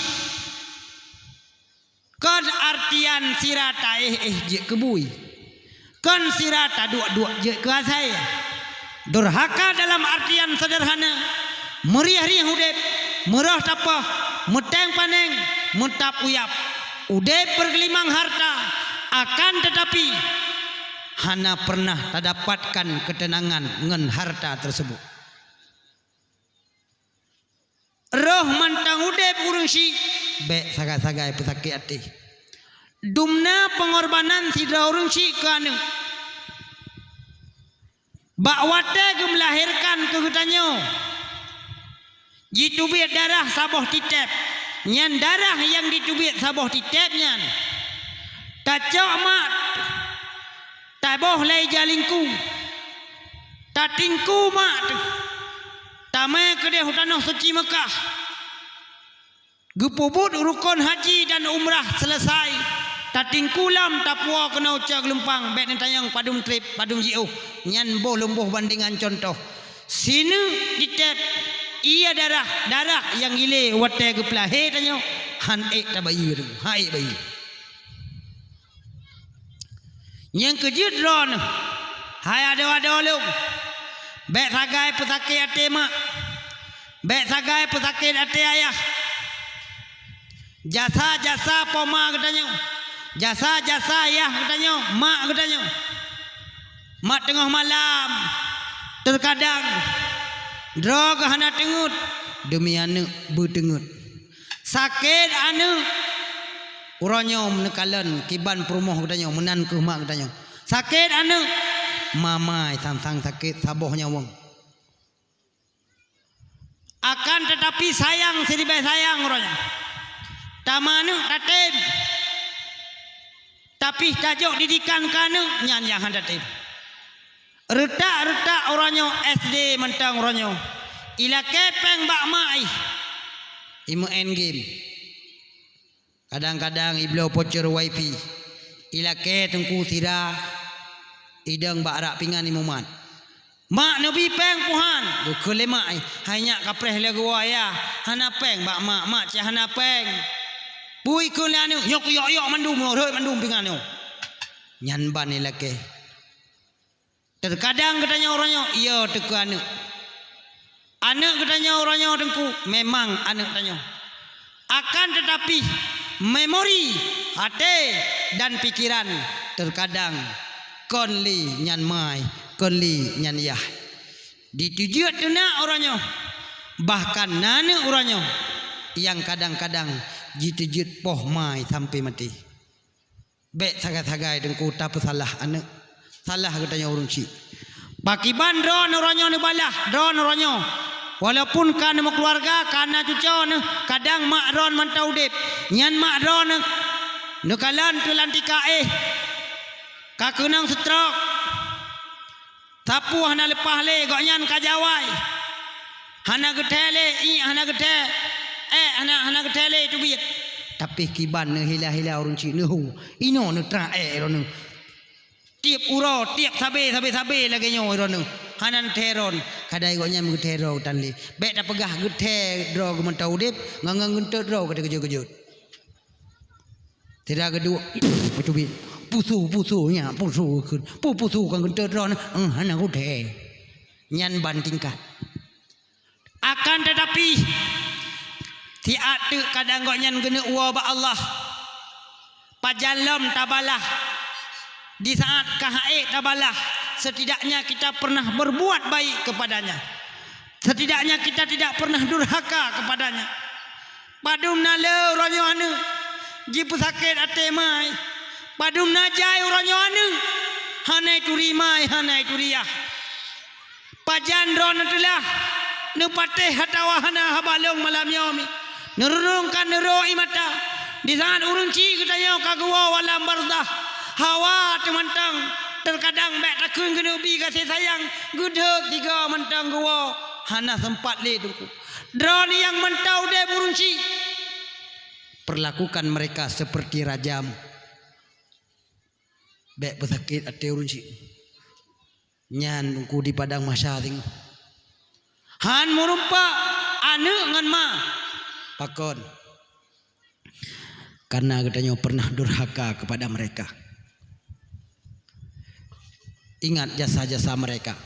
Kon artian sira taéh-éh jeuet keu bui, kon sira taduek-duek jeuet keu asai. Durhaka dalam artian seudeurhana, meuriah-riah udeb, meuroh tapoh, meuténg paneng, meutap uyab, udeb beurgeulimang harta, akan teutapi hana peureunah tadapatkan keuteunangan ngon harta teurseubut. Roh mantong udeb ureuëng syik, bék sagai-sagai peusakét até. Dumna peungorbanan sidroe ureuëng syik keu aneuëk. Bak watée geumeulahérkan keu geutanyoe, jiteubiet darah saboh titéb. Nyan darah nyang jiteubiet saboh titéb nyan tacok mak, taboh lé ija lingku, tatingku mak teuh, tamé keudeh u tanoh suci Meukah. Geupeubuet rukon haji dan umrah seuleusai, tatingku lom tapuwoe keunoe u Cot Geulumpang, bék neutanyong padum treb, padum jiôh. Nyan boh lom boh bandengan cuntoh. Sineuk titéb ié darah, darah nyang ilé watée geupeulahé tanyoe, han ék tabayeue, han ék bayeue. Nyang keujeuet droeneueh, hai adoe-adoe lôn, bék sagai peusakét até mak, bék sagai peusakét até ayah. Jasa-jasa poma geutanyoe, jasa-jasa yah geutanyoe, mak geutanyoe. Mak teungoh malam, teukadang droe geuh hana teungeut, deumi aneuëk beuteungeut. Sakét aneuëk, uroe nyoe neukalon kiban peurumoh geutanyoe, meunan keuh mak geutanyoe. Sakét aneuëk, mamai sang-sang sakét saboh nyawöng. Akan teutapi sayang siribée sayang uroe nyoe. Tameuaneuëk tatem, tapi tajok didikan keu aneuëk nyan nyang hana tatem. Reutak-reutak uroe nyoe S D mantong uroe nyoe. Ilakée péng bak mak ih, imeu'en game. Kadang-kadang ibloe pocoe wifi. Ilakée teungku sira idong bak rak pingan imumat. Mak neubi péng puhan, geukheun lé mak, hai nyak kapreh lé geuwoe yah, hana péng bak mak, mak cit hana péng. Bui kheun lé aneuëk, nyok yok-yok mandum, rhot mandum pingan nyoe. Nyan ban ilakée. Teukadang geutanyoe uroe nyoe, iya teuh keu aneuëk. Aneuëk geutanyoe uroe nyoe teungku, memang aneuëk tanyoe. Akan teutapi, memori, até, dan pikiran teukadang kon lé nyan mai, kon lé nyan yah. Jiteujeuet teunak uroe nyoe, bahkan na aneuëk uroe nyoe nyang kadang-kadang jiteujeuet poh mai sampoe maté. Bék sagai-sagai teungku tapeusalah aneuëk, salah geutanyoe ureuëng chik. Pakiban droeneueh uroe nyoe neubalah, droeneueh uroe nyoe, walaupun ka neumeukeuluwarga, ka na cucoe neuh, kadang mak droeneueh mantong udeb, nyan mak droeneueh neukalon teulantika éh, ka keunong stroke. Sapeue hana leupah lé, gobnyan ka jawai. Hana geuthée lé iék, hana geuthée ék, hana, hana geuthée lé teubiet. Tapi kiban neuhila-hila ureuëng chik neuhu. Inoe neutrang ék droeneuh. Tieb uroe, tieb sabe, sabe-sabe lagée nyoe droeneuh. Hana neuthee droe. Kadai gobnyan meuthee droe tan lé. Bék tapeugah geuthee droe geumantong udeb, ngon-ngon geunteut droe ka teukeujot-keujot. Sira geuduek, peucubit. Pusu, pusu, nyak, pusu kheun. Pu, pusu ka geunteut droe, eh, hana geuthee. Nyan ban tingkat. Akan tetapi, siat teuk kadang gobnyan geuneuk woe bak Allah. Pajan lom tabalah. Di saat ka ha'ék tabalah, setidaknya kita pernah berbuat baik kepadanya. Setidaknya kita tidak pernah durhaka kepadanya. Padum na le uroe nyoe aneuk jipeusakét até mai. Padum na jai uroe nyoe aneuk hana turi mai, hana turi yah. Pajan droeneuh teulah neupatéh atawa hana haba lôn malam nyoe mi. Neururung ka neuro ie mata. Di saat ureuëng chik geutanyoe ka geuwoe u alam barzah, hawa teumantong, terkadang bék takheun keuneuk bi gaséh sayang, geudeuek sigoe mantong geuwoe, hana seumpat lé teungku. Droeneuh nyang mantong udeb ureuëng chik, perlakukan mereka seperti rajamu. Bék peusakét até ureuëng chik. Nyan teungku di padang mahsyar singoh. Han meurumpak aneuk ngon ma. Pakon? Karena geutanyoe pernah durhaka kepada mereka. Ingat jasa-jasa mereka.